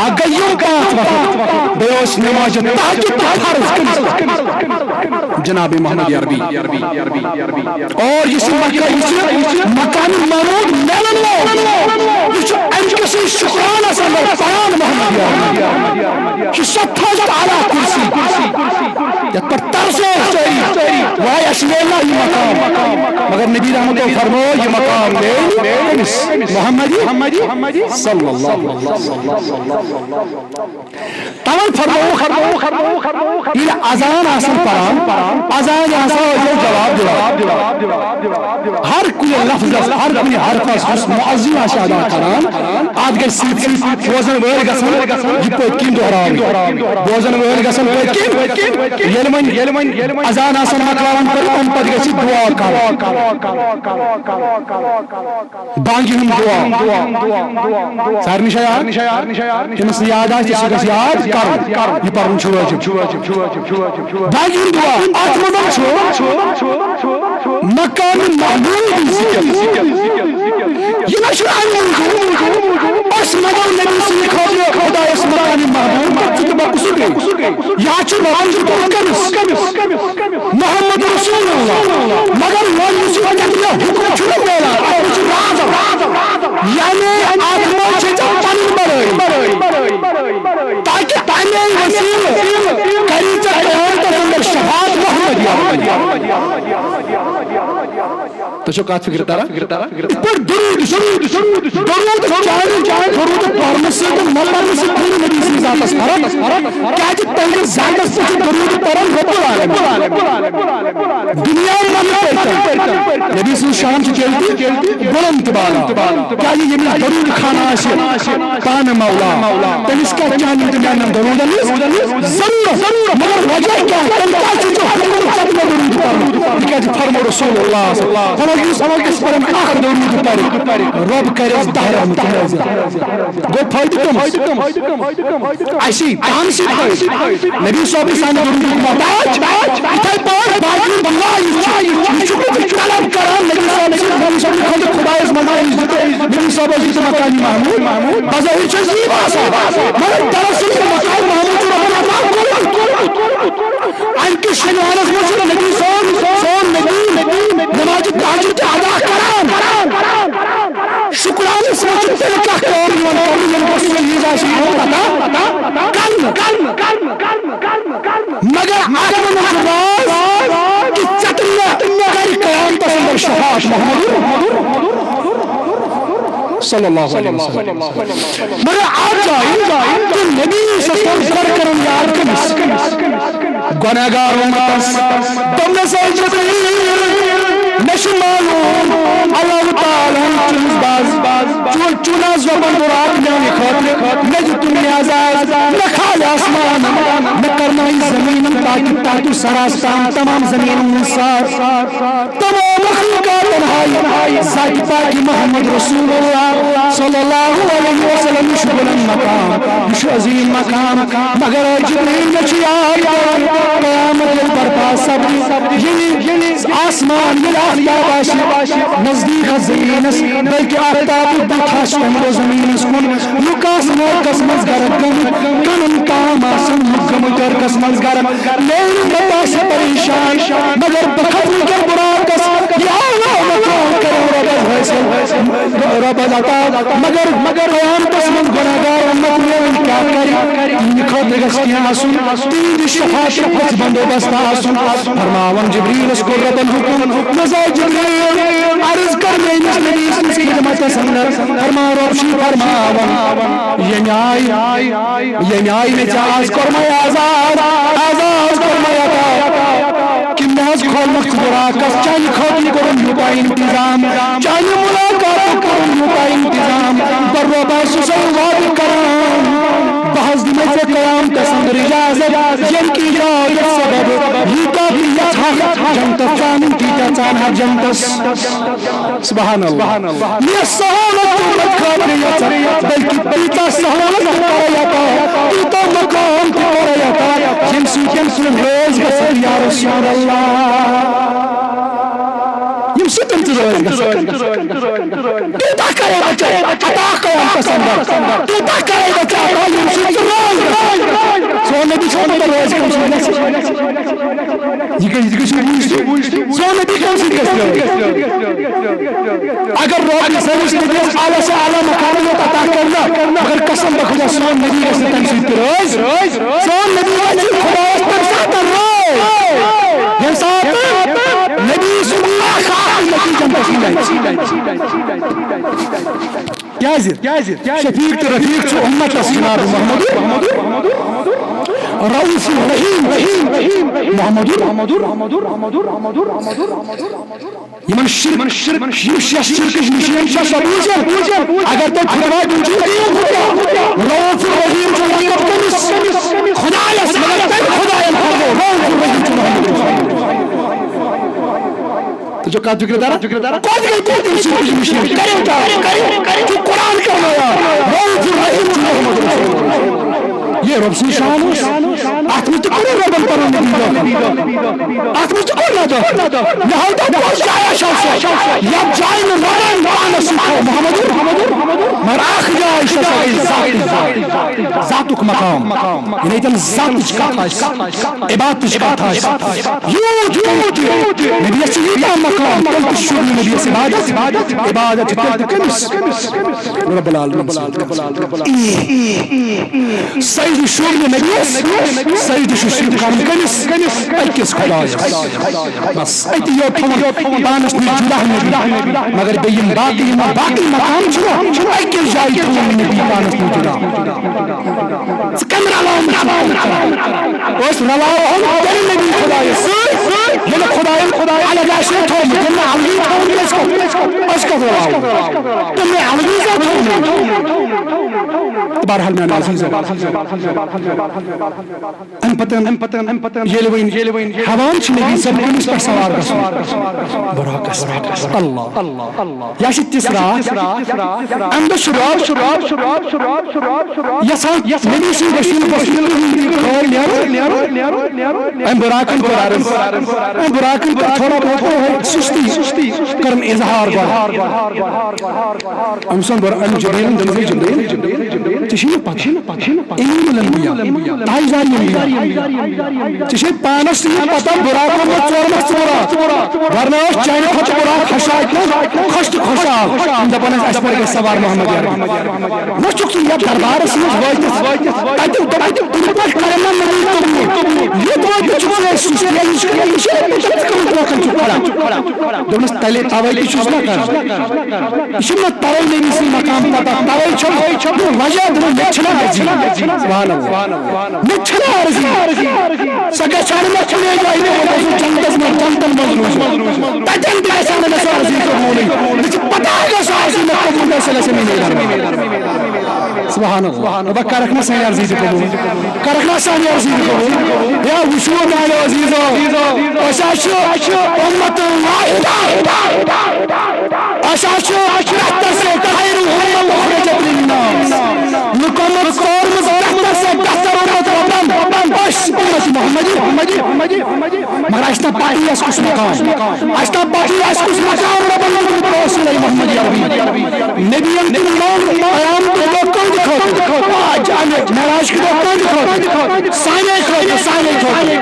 اکھ گٔے یِم پانٛژھ وقت، بیٚیہِ اوس نماز تہجد تہِ فرض کٔمِس؟ جناب محمد عربی۔ اور یہِ چھُ مکہ، یہِ چھُ مقام محمود میلن وول۔ یہِ چھُ امہِ کِسٕے شُکرانس اندر پران محمد عربی۔ یہِ چھُ ستھ حضرت اعلیٰ کرسی۔ یتھ پٮ۪ٹھ ترسو سٲری، واے اَسہِ میلہِ نا یہِ مقام؟ مگر نبی رحمتو فرموو، یہِ مقام میلہِ کٔمِس؟ محمدی صلی اللہ علیہ وسلم۔ تَوَے فرموو، ییٚلہِ اذان آسن پران، اذان آسان ٲسۍزیو جواب دِوان۔ ہر کُنہِ لفظس، ہر کُنہِ حرفس یُس مؤذن آسہِ ادا کران، اتھ گژھِ سۭتۍ سۭتۍ بوزن وٲلۍ گژھن یہِ پٔتۍ کِنۍ دۄہراوٕنۍ۔ بوزن وٲلۍ گژھن پٔتۍ کِنۍ۔ ییٚلہِ وۄنۍ، ییٚلہِ وۄنۍ اذان آسن مۄکلاوان پٔرِتھ، تمہِ پتہٕ گژھِ دُعا کرُن۔ بانگہِ ہُنٛد دُعا۔ سارنٕے چھا یاد؟ ییٚمِس نہٕ یاد آسہِ، سُہ گژھِ یاد کرُن۔ یہِ پرُن چھُ وٲجِب۔ بانگہِ ہُنٛد دُعا۔ اتھ منٛز چھُ مقام محمود ذکر۔ یہِ نہ چھُ اَمہِ موٗجوٗب۔ أسۍ منٛگو نبی سٕنٛدِ خٲطرٕ خۄدایس مقام محمود، تہٕ ژٕ تہٕ بہٕ کُسُے گٔے؟ یہِ حظ چھُ رۄبن دیُتمُت کٔمِس؟ محمد رسول اللہ۔ مگر وۄنۍ یُس یہِ تَمہِ حُکم چھُنہٕ میلان، اَتھ منٛز چھُ راز۔ یعنی اَتھ منٛز چھِ ژےٚ پَنٕنۍ بَرٲے۔ تاکہِ تَمے وسیلہٕ کَری ژےٚ قیامتَس اندر شفاعت محمد عربی۔ تۄہہِ چھو کَتھ فِکرِ تَران؟ یِتھ پٲٹھۍ درود چھُ، درود چانہِ، چانہِ درود پرنہٕ سۭتۍ تہٕ نہ پرنہٕ سۭتۍ کُنہِ نبی سٕنٛدِس ذاتس فرق۔ کیازِ تہنٛدِس ذاتس پٮ۪ٹھ چھُ درود پران رب العالمین۔ دُنیا منٛز پٲٹھۍ نبی سٕنٛز شان چھِ تیٚلہِ تہِ بلند تہٕ بالا۔ کیازِ ییٚمِس درود خانہ آسہِ پانہٕ مولا، تٔمِس کیٛاہ چانٮ۪ن تہٕ میانٮ۪ن درودن ہٕنٛز ضروٗرت؟ مگر وجہ کیٛاہ؟ تیٚلہِ کیٛازِ چھُ ژےٚ حُکُم ژےٚ تہِ مےٚ درود پرُن؟ تِکیازِ فرمو رسول اللہ صلی اللہ علیہ وسلم، فرمو یُس أکِس پرن اکھ درود پرِ، رب کرٮ۪س دہ رحمتہٕ نٲزِل۔ گوٚو فٲیدٕ کٔمِس؟ اَسی، پانسٕے فٲیدٕ۔ نبی صٲب چھُ سانہِ درودُک محتاج۔ یِتھے پٲٹھۍ باقین دُنیا یُس چھُ، یہِ چھُ طلب کران نبی صٲب سٕنٛدِ، نبی صٲب سٕنٛدِ خٲطرٕ خۄدایس منٛز، نبی صٲب ٲسۍ یہِ مقام محمود۔ بظٲہِر چھُ عجیٖب آسان، مگر دراصل یہِ مقام محمود چھُ رۄبن عطا کوٚرمُت۔ امہِ کِس شنیارس منٛز چھُ نبی صٲب، سون نبی، نمازِ تہجد تہِ ادا کران۔ شُکرانس منٛز چھُ تیٚلہِ کانٛہہ کٲم یِوان کرنہٕ، ییٚلہِ رسول عیٖذ آسہِ یِوان عطا کرنہٕ۔ مگر اتھ منٛز چھُ راز کہِ ژےٚ تہٕ مےٚ کرِ قیامتس اندر شفاعت محمد صلی اللہ علیہ وسلم۔ مگر اتھ جایہِ تہٕ نبی صلی اللہ علیہ وسلم گۄڈٕ کرُن یاد کٔمِس؟ گۄناہگار اُمتس۔ دوٚپنس، اے جبریل، مےٚ چھُ معلوم اللہ تعالیٰ ہن چھُنس باز چون، چون از رۄبن براق میانہِ خٲطرٕ۔ مےٚ دیُتُن یہِ عذاب، مےٚ کھالہِ آسمانن، مےٚ کرنٲیہِ زٔمیٖنن، تاکہِ تحت سراس تام تمام زٔمیٖنن ہُنٛد سار۔ تمام مخلوقاتن ہاوِ ذاتِ پاکِ محمد رسول اللہ صلی اللہ علیہ وسلم۔ یہِ چھُ بلند مقام، یہِ چھُ عظیم مقام۔ مگر اے جبریل، مےٚ چھُ یاد پیوان، قیامت ییٚلہِ برپا سپدِ، ییٚلہِ آسمان، ییٚلہِ آفتاب آسہِ نزدیٖک زٔمیٖنس، بلکہِ آفتابُک بُتھ آسہِ تَمہِ دۄہ زٔمیٖنس کُن، لُکھ آسہٕ نرکس منٛز غرق گٔمٕتۍ، کنن تام آسن لُکھ گٔمٕتۍ نرکس منٛز غرق۔ میٲنۍ اُمت آسہِ پریشان، مگر بہٕ کھسہٕ وٕنکیٚن براقس، یہِ اعلیٰ مقام کرن رۄبس حٲصِل، رۄبس عطا۔ مگر، مگر قیامتس منٛز گۄناہگار اُمت میٲنۍ کیٛاہ کرِ؟ تِہنٛدِ خٲطرٕ گژھِ کینٛہہ آسُن، تِہنٛدِ شفاعتُک گژھِ بندوبست آسُن۔ فرماوان جبریلس کوٚر رۄبن حُکم، نزا جبریل، عرض کر میٲنِس نبی سٕنٛدِس خدمتس اندر۔ فرمان رۄب چھُ فرماوان، ییٚمہِ آیہِ، ییٚمہِ آیہِ مےٚ ژےٚ آز کوٚرمَے آزاد، آزاد کوٚرمَے عطا، کہِ مےٚ حظ ووٚنمَکھ ژٕ براقس، چانہِ خٲطرٕ کوٚرُم یوٗتاہ انتظام، چانہِ ملاقاتُک کوٚرُم یوٗتاہ انتظام، پر رۄبا، سُہ چھُسے وعدٕ کران، بہٕ حظ دِمے ژےٚ قیامتس اندر اجازت، ییٚمہِ کہِ اجازت سبب یوٗتاہ تہِ یژھکھ جنتس ژانُن، تیٖتیٛاہ ژانہٕ ہا جنتس۔ سبحان اللہ۔ یہِ سہولت تُمت خٲطرٕ یژھان، بلکہِ تیٖژاہ سہولت تہِ کرے عطا، تیوٗتاہ مقام تہِ کرے عطا، ییٚمہِ سۭتۍ سُہ رٲضۍ گژھن یا رسول اللہ۔ ییٚمہِ سۭتۍ تِم تہِ رٲضۍ گژھن۔ تیوٗتاہ کرے عطا، عطا قیامتس اندر، تیوٗتاہ کرے عطا، ییٚمہِ سۭتۍ ژٕ رٲضۍ گژھن۔ سون نبی چھُ پتہٕ رٲضۍ کٔمۍ سۭتۍ گژھِ؟ یہِ گژھِ، یہِ گژھِ وٕچھنہِ۔ سون نبی کٔمۍ سۭتۍ گژھِ رٲضۍ؟ اگر رۄب سٲنِس نبیَس اعلیٰ سے اعلیٰ مقام یوت عطا کرِ نا، مگر قسم بخدا سون نبی گژھِ نہٕ تَمہِ سۭتۍ تہِ رٲضۍ۔ سون نبی گژھِ خدایَس تَمہِ ساتہٕ رٲضۍ، ییٚمہِ ساتہٕ نبی سُنٛد اکھ اکھ نبی جنتَس منٛز آسہِ۔ کیازِ؟ شفیق تہٕ رفیق چھُ اُمتس جناب محمد۔ رؤوف رحیم، رحیم، محمد۔ یِمن شرک، یِم شیش شرکٕچ نِشٲنۍ چھےٚ سۄ بوٗزِو۔ اگر تۄہہِ فتوا دیُن چھُو، دِیِو فتوا۔ رؤوف الرحیم چھُ لقب کٔمِس؟ خدایس، مگر تٔمۍ خداین فرموو، رؤوف الرحیم چھُ محمد رسول۔ تُہۍ چھِو کتھ فکرِ تران؟ کوٚت گٔے تُہۍ تٔمۍ سٕنٛدۍ نِش؟ کٔرِو کیٛاہ؟ کٔرِو، کٔرِو۔ چھُ قرآن کرنایا۔ رؤوف الرحیم چھُ محمد رسول۔ یہِ رۄب سٕنٛز شان اوس۔ اتھ منٛز تہِ کوٚر رۄبن پنُن نبی دٲخل۔ اتھ منٛز تہِ کوٚر نہ دٲخل۔ مےٚ ہاو تۄہہِ کۄس جایا چھو سۄ؟ یتھ جایہِ نہٕ رۄبن پانس سۭتۍ تھوٚو محمد۔ مگر اکھ جاے چھِ سۄ گٔے ذاتٕچ جاے۔ ذاتُک مقام۔ یعنی تٔمۍ ذاتٕچ کتھ آسہِ۔ عبادتٕچ کتھ آسہِ۔ یوٗت، یوٗت، یوٗت۔ نبیَس چھُ یوٗتاہ مقام، تیٚلہِ تہِ شوٗب نہٕ نبیَس عبادت۔ عبادت چھِ تیٚلہِ تہِ کٔمِس؟ رب العالمین۔ سجدٕ شوٗب نہٕ نبیَس، سجدٕ چھُ صرف کرُن کٔمِس؟ أکِس خدایَس۔ بس، أتی یوت تھاوُن پانَس نِش جُدا نبی۔ مگر بیٚیہِ یِم باقٕے، یِم باقٕے مقام چھِ نا، أکِس جایہِ تھاوُن نبی پانَس نِش جُدا۔ ژٕ کَمہِ رلاونہٕ چھُکھ کران؟ أسۍ رلاوہون تیٚلہِ نبی خدایَس سۭتۍ، ییٚلہِ خدایَن الگ آسہِ تھوٚومُت، ییٚلہِ نہٕ الگٕے تھوٚومُت، أسۍ کَتھ، أسۍ کَتھ رلاوو؟ تہٕ مےٚ الگٕے زَن تھوٚومُت۔ بہرحال میٛانیو عزیٖزو، اَمہِ پَتہٕ، اَمہِ پَتہٕ، اَمہِ پَتہٕ ییٚلہِ وۄنۍ، ییٚلہِ وۄنۍ ہٮ۪وان چھِ نبی صٲب کُنِس پٮ۪ٹھ سوار گژھُن، براقَس پٮ۪ٹھ۔ اللہ۔ یہِ چھِ تِژھ راتھ، اَمہِ دۄہ چھُ راتھ یَژھان نبی سٕنٛدِ رسول بس خٲل نیرُن۔ أمۍ براقن کوٚر عرض، أمۍ براقن کٔر تھوڑا بہت سُستی، کٔرٕن اظہار گۄڈٕ۔ أمۍ سُنٛد بر-، أمۍ جبریٖلن دوٚپُن، "ہے جبریٖل، ژےٚ چھے نہٕ پتہ، امین الانبیاء، تاجدار انبیاء، ژےٚ چھے پانس تہِ یہِ پتہ، براق ووٚنمُت ژور لچھ ژور ہتھ، ورنہ اوس چانہِ کھۄتہٕ براق خۄشحال، خۄش تہٕ خۄشحال۔" یِم دپان ٲسۍ، "اسہِ پٮ۪ٹھ گژھِ سوار محمد عربی۔" وۄنۍ چھُکھ ژٕ یتھ دربارس منٛز وٲتِتھ، تتہِ دوٚپُکھ، "تِتھ پٲٹھۍ کرن نہٕ نبی قبول۔ یتھ وٲتِتھ چھُکھ ژٕ اَسہِ سُستی، یہِ چھُ، یہِ چھُ، یہِ چھُ کمن لوکن چھُکھ کران؟" دوٚپنس، "تیٚلے توے تہِ چھُس نہ کران۔ یہِ چھُنہٕ مےٚ توے نبی سٕنٛدۍ مقام پتہ، توے چھُم نہٕ وجہ دِوان، مےٚ چھِنہٕ عرضی۔" سبحان اللہ۔ مےٚ چھِنہٕ عرضی۔ سۄ گژھِ ہا نہٕ مےٚ کُنے جایہِ تہِ، بہٕ گوٚژھُس جنتس منٛز، جنتن منٛز روزُن۔ تتٮ۪ن تہِ گژھِ ہا نہٕ مےٚ سۄ عرضی قبوٗلٕے۔ مےٚ چھِ پتہ گژھِ آسٕنۍ مےٚ قبوٗل، مےٚ سۄ گژھِ مےٚ نیرُن۔ سبحان اللہ۔ دپان کرکھ نا سانہِ عرضی تہِ قبوٗل؟ کرکھ نا سانہِ عرضی تہِ قبوٗل؟ یا وٕچھِو میانیو عزیزو، أسۍ حظ چھِ امت واحدہ۔ أسۍ حظ چھِ بہتر سے خیر امہ اخرجت للناس۔ لُکو منٛز کٔرمٕژ بہتر سے بہتر امت رۄبن۔ أسۍ امت محمدی۔ مگر اَسہِ چھِ نہ پَتہٕے اَسہِ کُس مقام۔ اَسہِ چھِ نہ پَتہٕے اَسہِ کُس مقام رۄبن دیُتمُت رسول محمد عربی۔ نبیَن تہِ ووٚن قیامتُک دۄہ کٕہٕنٛدِ خٲطرٕ۔ اَتھ چھِ اَمہِ معراج کہِ دۄہ کٕہٕنٛدِ خٲطرٕ۔ سانے خٲطرٕ، سانے خٲطرٕ۔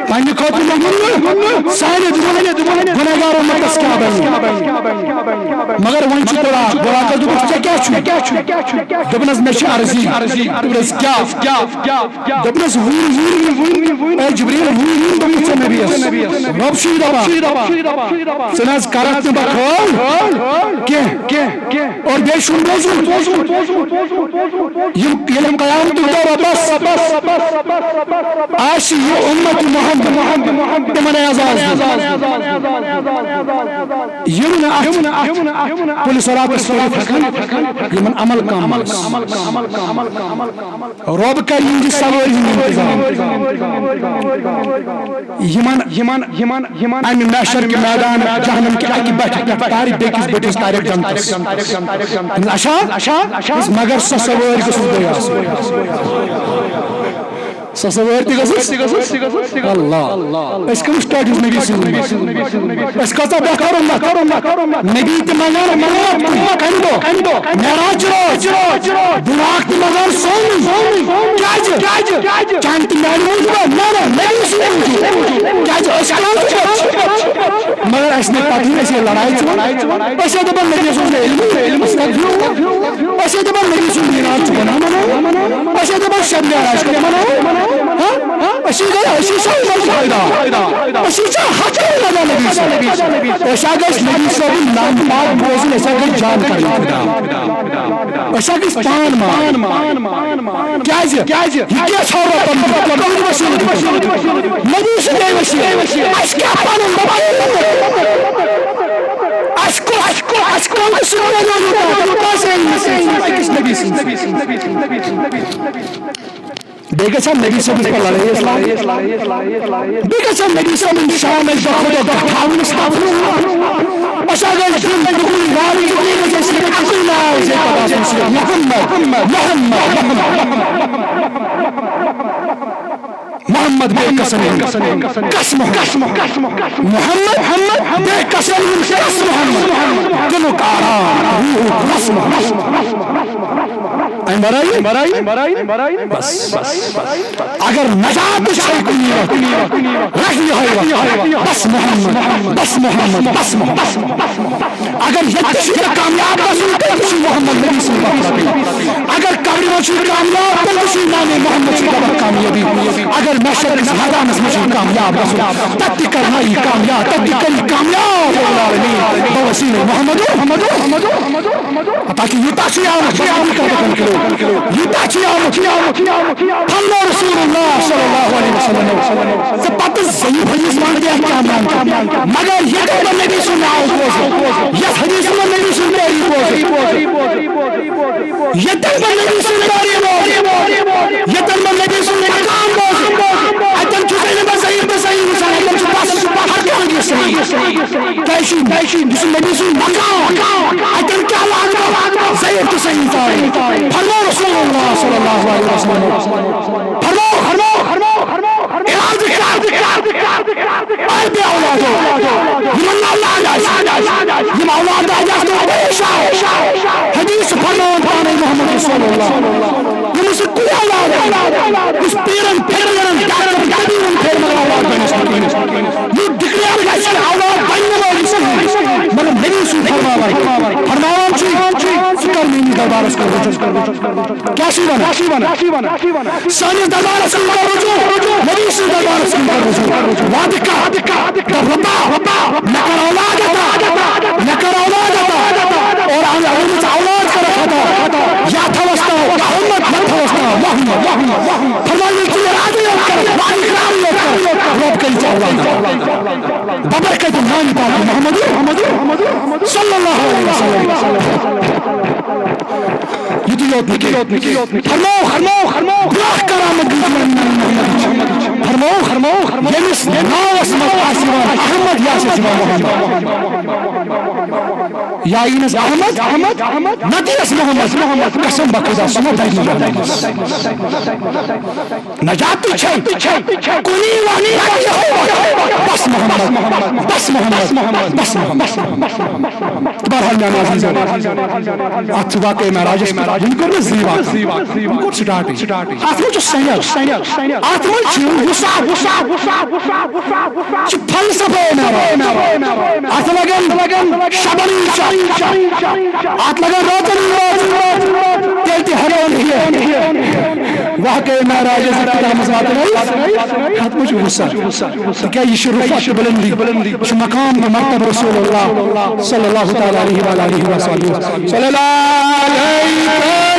پننہِ خٲطرٕ نہٕ، ووٚن نہٕ، سانہِ دوٚپُن، گۄنہگار اُمتس کیٛاہ بنہِ؟ مگر وۄنۍ چھُ براق، براقس دوٚپُکھ، "ژےٚ کیٛاہ چھُے؟" دوٚپنس، "مےٚ چھِ عرضی۔" دوٚپنس، "کیٛاہ؟" دوٚپنس، "وُنۍ، وُنۍ، وُنۍ، اے جبریل، وُنۍ، وُنۍ دوٚپُکھ ژےٚ نبیَس۔ رۄب چھُے دپان، ژٕ نہ حظ کرکھ نہٕ بہٕ خٲل کینٛہہ۔" اور بیٚیہِ چھُم بوٗزمُت، یِم، ییٚلہِ قیامتُک دۄہ رۄبس آسہِ یہِ امت محمد، تمن اعزاز دِیو۔ یِم نہٕ اتھ پُلہِ صراطس پٔرِتھ ہٮ۪کن، یِمن عمل کم آسہِ۔ رۄب کرِ یِہنٛدِ سوٲرۍ ہُنٛد انتظام۔ یِمن، یِمن، یِمن، یِمن امہِ محشر کہِ میدان جہنم کہِ اکہِ بٹھہِ پٮ۪ٹھ تارِ بیٚکِس بٔٹھِس تارٮ۪کھ جنتس۔ اچھا، مگر سۄ سوٲرۍ گٔژھٕس بیٚیہِ آسٕنۍ۔ سۄ سوٲرۍ تہِ گٔژھٕس۔ اللہ۔ أسۍ کٔمِس ٹٲٹھِس نبی سٕنٛدۍ؟ أسۍ کۭژاہ بے کرو نہ؟ نبی تہِ منگان امت کُن۔ کمہِ دۄہ؟ معراج رٲژ۔ بُراق تہِ منگان سونُے۔ کیازِ؟ چانہِ تہٕ میانہِ موٗجوٗب؟ نہ، نہ، نبی سٕنٛدِ موٗجوٗب۔ کیازِ أسۍ کٕم چھِ؟ مگر اَسہِ نہٕ پَتہٕ ہٕے، اَسہِ ہے لڑایہِ ژٕ وَن۔ أسۍ ہے دَپان نبی سُنٛد علم، علم اَسہِ کَتہِ ہیوٚو؟ أسۍ ہے دَپان نبی سُنٛد میٖراج چھُ بَنان۔ أسۍ ہے دَپان شب معراج کَتہِ بَناوو؟ ہاں؟ أسۍ ہے گٔے، أسۍ ہے چھا عمر فٲیدہ؟ أسۍ ہے چھا حق لگان نبی سُنٛد؟ أسۍ ہا گژھِ نبی صٲبُن نام پاک بوزُن، أسۍ ہا گژھِ جان کَرٕنۍ فدا۔ أسۍ ہا گژھِ پان مان۔ کیازِ؟ کیازِ؟ یہِ کیٛاہ ژھانٛڈو پنُن؟ پنُن وسیلہٕ دیُن۔ نبی سٕنٛدے وسیلہٕ۔ اَسہِ کیٛاہ پنُن؟ اَسہِ کُس، اَسہِ کُس، اَسہِ کُس سۭتۍ بنیو یوٗتاہ؟ کٲنٛسہِ أکِس نبی سٕنٛدِ سۭتۍ۔ بیٚیہِ گژھِ ہا نبی صٲبس پٮ۪ٹھ لڑٲے اسلام۔ بیٚیہِ گژھِ ہا نبی صٲبن شان اَسہِ دۄہ کھۄتہٕ دۄہ گژھاوُن، استغفر اللہ۔ أسۍ ہا گژھِ دِل ٹُکُر، نارٕ ٹُکُر، أسۍ ہا گژھِ اَکُے ناو زِ پتہٕ آسُن صرف محمد، محمد، محمد، محمد۔ محمد بے قسم ہُنٛد قسم، محمد، محمد بے قسم ہُنٛد قسم، محمد۔ دِلُک آرام، روحُک رس، محمد۔ امہِ ورٲے، بس، بس، بس۔ اگر نجات چھے کُنی وقت، رہہِ یہے وقت۔ بس محمد، بس محمد، بس محمد۔ اگر ییٚتہِ چھُ کامیاب گژھُن، تیٚلہِ چھُ محمد نبی سُنٛد وقت۔ اگر قبرِ منٛز چھُ کامیاب، تیٚلہِ چھُ نام محمد سُنٛد وقت کامیابی۔ اگر محشر کِس میدانس منٛز چھُ کامیاب گژھُن، تتہِ تہِ کرناوِ کامیاب، تتہِ تہِ کری کامیاب رب العالمین۔ بوسیلہ محمد، محمد، محمد۔ تاکہ یوٗتاہ چھُ آمُت، بس یہِ کَتھ کَرُن کِلو۔ یوٗتاہ چھُ آمُت۔ فرمو رسول اللہ صلی اللہ علیہ وسلم، ژٕ پَتہٕ ضعیف حدیث وَن تہِ اَتھ کیٛاہ وَنان۔ مگر ییٚتٮ۪ن بہٕ نبی سُنٛد ناو بوزٕ، یَتھ حدیث منٛز نبی سُنٛد تعریٖف بوزٕ، ییٚتٮ۪ن بہٕ نبی سُنٛد تعریٖف بوزٕ، ییٚتٮ۪ن بہٕ نبی سُنٛد مقام بوزٕ، اَتٮ۪ن چھُس نہٕ بہٕ ضعیف تہٕ صحیح وٕچھان، اَتٮ۪ن چھُ بس ہر کانٛہہ حدیث صحیح۔ کیٛازِ چھُ، کیٛازِ چھُ، یہِ چھُ نبی سُنٛد مقام۔ اَتٮ۪ن کیٛاہ لاگہٕ بہٕ؟ ضعیف تہٕ صحیح تھاوٕنۍ۔ فرموو رسول اللہ صلی اللہ علیہ وسلم۔ فرموو، فرموو، فرموو، فرموو، فرموو۔ ارادٕ کر، ارادٕ کر، ارادٕ کر۔ اے بے اولادو، یِمن نہٕ اولاد آسہِ، یِم اولاد آسہِ، آسہِ نہٕ پیش آو۔ حدیث فرماوان پانے محمد رسول اللہ۔ یِمن سۭتۍ کُنہِ اولاد آسہِ، یُس پیرن، پیرن، ڈاکٹرن، طبیبن پھیرِ مگر اولاد بنس نہٕ کِہیٖنۍ۔ یہِ declare گژھِ اولاد بننہٕ وٲلِس کِہیٖنۍ۔ مگر نبی سُنٛد فرماوان، فرماوان چھُ، ژٕ کر میٲنِس دربارس کُن رجوع۔ کیٛاہ چھُے وَنان؟ سٲنِس دربارس کُن کر رجوع، نبی سٕنٛدِس دربارس کُن کر رجوع۔ وعدٕ کر، دَپ رۄبا، مےٚ کر اولاد عطا، مےٚ کر اولاد عطا۔ اور اَمہِ، اَمہِ منٛز اولاد کر عطا۔ یا تھاوس ناو احمد، یا تھاوس ناو محمد۔ فرمایا، ییٚلہِ ژٕ اِرادٕ یوت کر، وعدٕ اِقرار یوت کر، رۄب کَرِ ژےٚ اولاد عطا۔ ببرکت نام پاک محمد، محمد صلی اللہ علیہ وسلم۔ یُتُے یوت نہٕ کینٛہہ۔ فرماو، فرماو، فرماو۔ بیٛاکھ کرامت دِژ مےٚ محمد۔ فرماو، فرماو، فرماو۔ ییٚمِس ناوس منٛز آسہِ یِوان احمد، یہِ آسہِ یِوان محمد۔ یا یی نہٕ احمد، احمد، احمد، نتہٕ یی نہٕ محمد، محمد۔ قسم بخدا، سُہ ما بنہِ محمد۔ نجات چھے، کُنی وقت، بس محمد، بس محمد، بس محمد۔ بہرحال میانیو عزیزو، اتھ چھُ واقعہ معراجس پٮ۪ٹھ، وُنہِ کوٚر نہٕ زٕے واقعہ، وُنہِ کوٚر start۔ اتھ منٛز چھُ سنیل، اتھ منٛز چھُ وُسعت، چھُ فلسفہ معراج۔ اتھ لگن شبن، اتھ لگن راتن، تیٚلہِ تہِ ہٮ۪کو نہٕ یہِ۔ واقعہ معراج یُس کتابس منٛز واتنٲیِتھ، اتھ منٛز چھُ وُسعت۔ تِکیٛازِ یہِ چھُ رفعت تہٕ بلندی، یہِ چھُ مقام تہٕ مرتبہ رسول اللہ صلی اللہ تعالیٰ علیہ وآلہ وسلم۔ صلی اللہ علیہ وسلم۔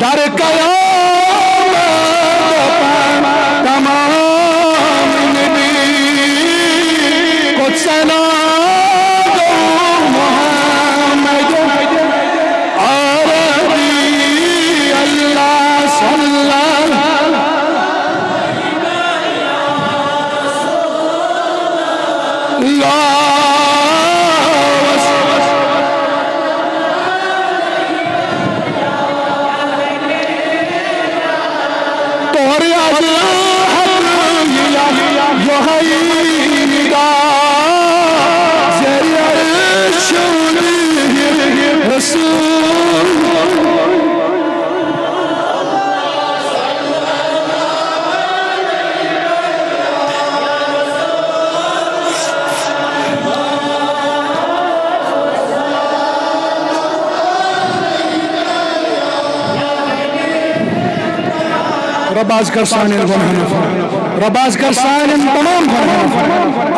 در قیامت پن تمام نبی، قدسنا گو محمد عربی، اللہ صلی اللہ تورِ اجل حق یہے ندا، زیر عرش رسول۔ رب، از کر سانٮ۪ن گۄناہن عفو۔ رب، از کر سانٮ۪ن تمام گۄناہن عفو۔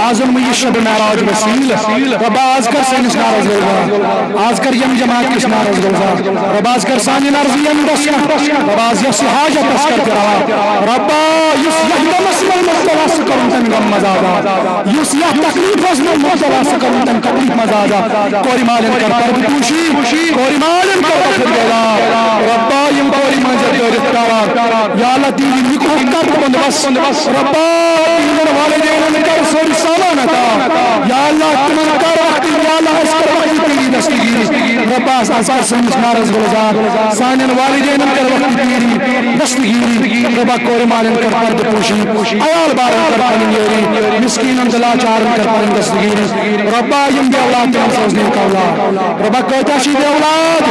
از اوٚن مےٚ یہِ شب معراج وسیلہٕ۔ رب، از کر سٲنِس نارس گُلزار۔ از کر ییٚمہِ جماعت کِس نارس گُلزار۔ رب، از کر سانہِ نارس ییٚمہِ دستہٕ۔ رب، از یۄس یہِ حاجت تس کر تہِ روا۔ رب، یُس یتھ غمس منٛز مبتلا، سُہ کرُن تمہِ غم منٛز آزاد۔ یُس یتھ تکلیفس منٛز مبتلا، سُہ کرُن تمہِ تکلیف منٛز آزاد۔ کورِ مالٮ۪ن کر پردٕ پوشی، کورِ مالٮ۪ن کر پتھر بیدار۔ ربا، یِم کورِ منٛز دٲرِتھ پیاران۔ یا اللہ، تِہنٛدِ نکاح کر بندوبست۔ ربا، تِہنٛدٮ۪ن والدینن کر سورُے سامان عطا۔ یا اللہ، تِمن کر وقتی، یا اللہ، اَسہِ کر وقتی تیری دستگیری۔ ربا، از کر سٲنِس نارس گُلزار، سانٮ۪ن والدینن کر وقتی تیری دستگیری۔ ربا، کورِ مالٮ۪ن کر پردٕ پوشی، عیال بارن کر پنٕنۍ یٲری، مسکیٖنن تہٕ لاچارن کر پنٕنۍ دستگیری۔ ربا، یِم بے اولاد تِمن سوز نیک اولاد۔ ربا، کۭتیاہ چھِ بے اولاد،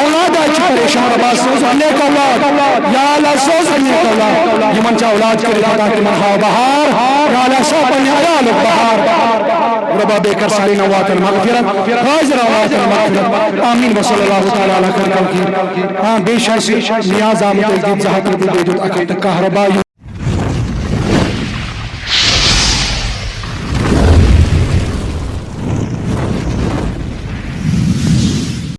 اولاد آے چھِ پریشان۔ ربا، سوزُکھ نیک اولاد۔ یا اللہ، سوزُکھ نیک اولاد۔ یِمن چھِ اولاد کٔرِتھ عطا، تِمن ہاو بہار۔ یا اللہ، سا پننہِ عیالُک بہار۔ ربا، بیٚیہِ کر سانٮ۪ن امواتن مغفرت، حٲضِر امواتن مغفرت۔ آمین۔ وصلی اللہ تعالیٰ علیٰ خیر خلقہ۔ ہاں، بیٚیہِ چھِ اَسہِ نیاز آمُت، أسۍ دِتۍ زٕ ہتھ رۄپیہِ، بیٚیہِ دیُت اکھ ہتھ تہٕ کاہ۔ ربا، یِم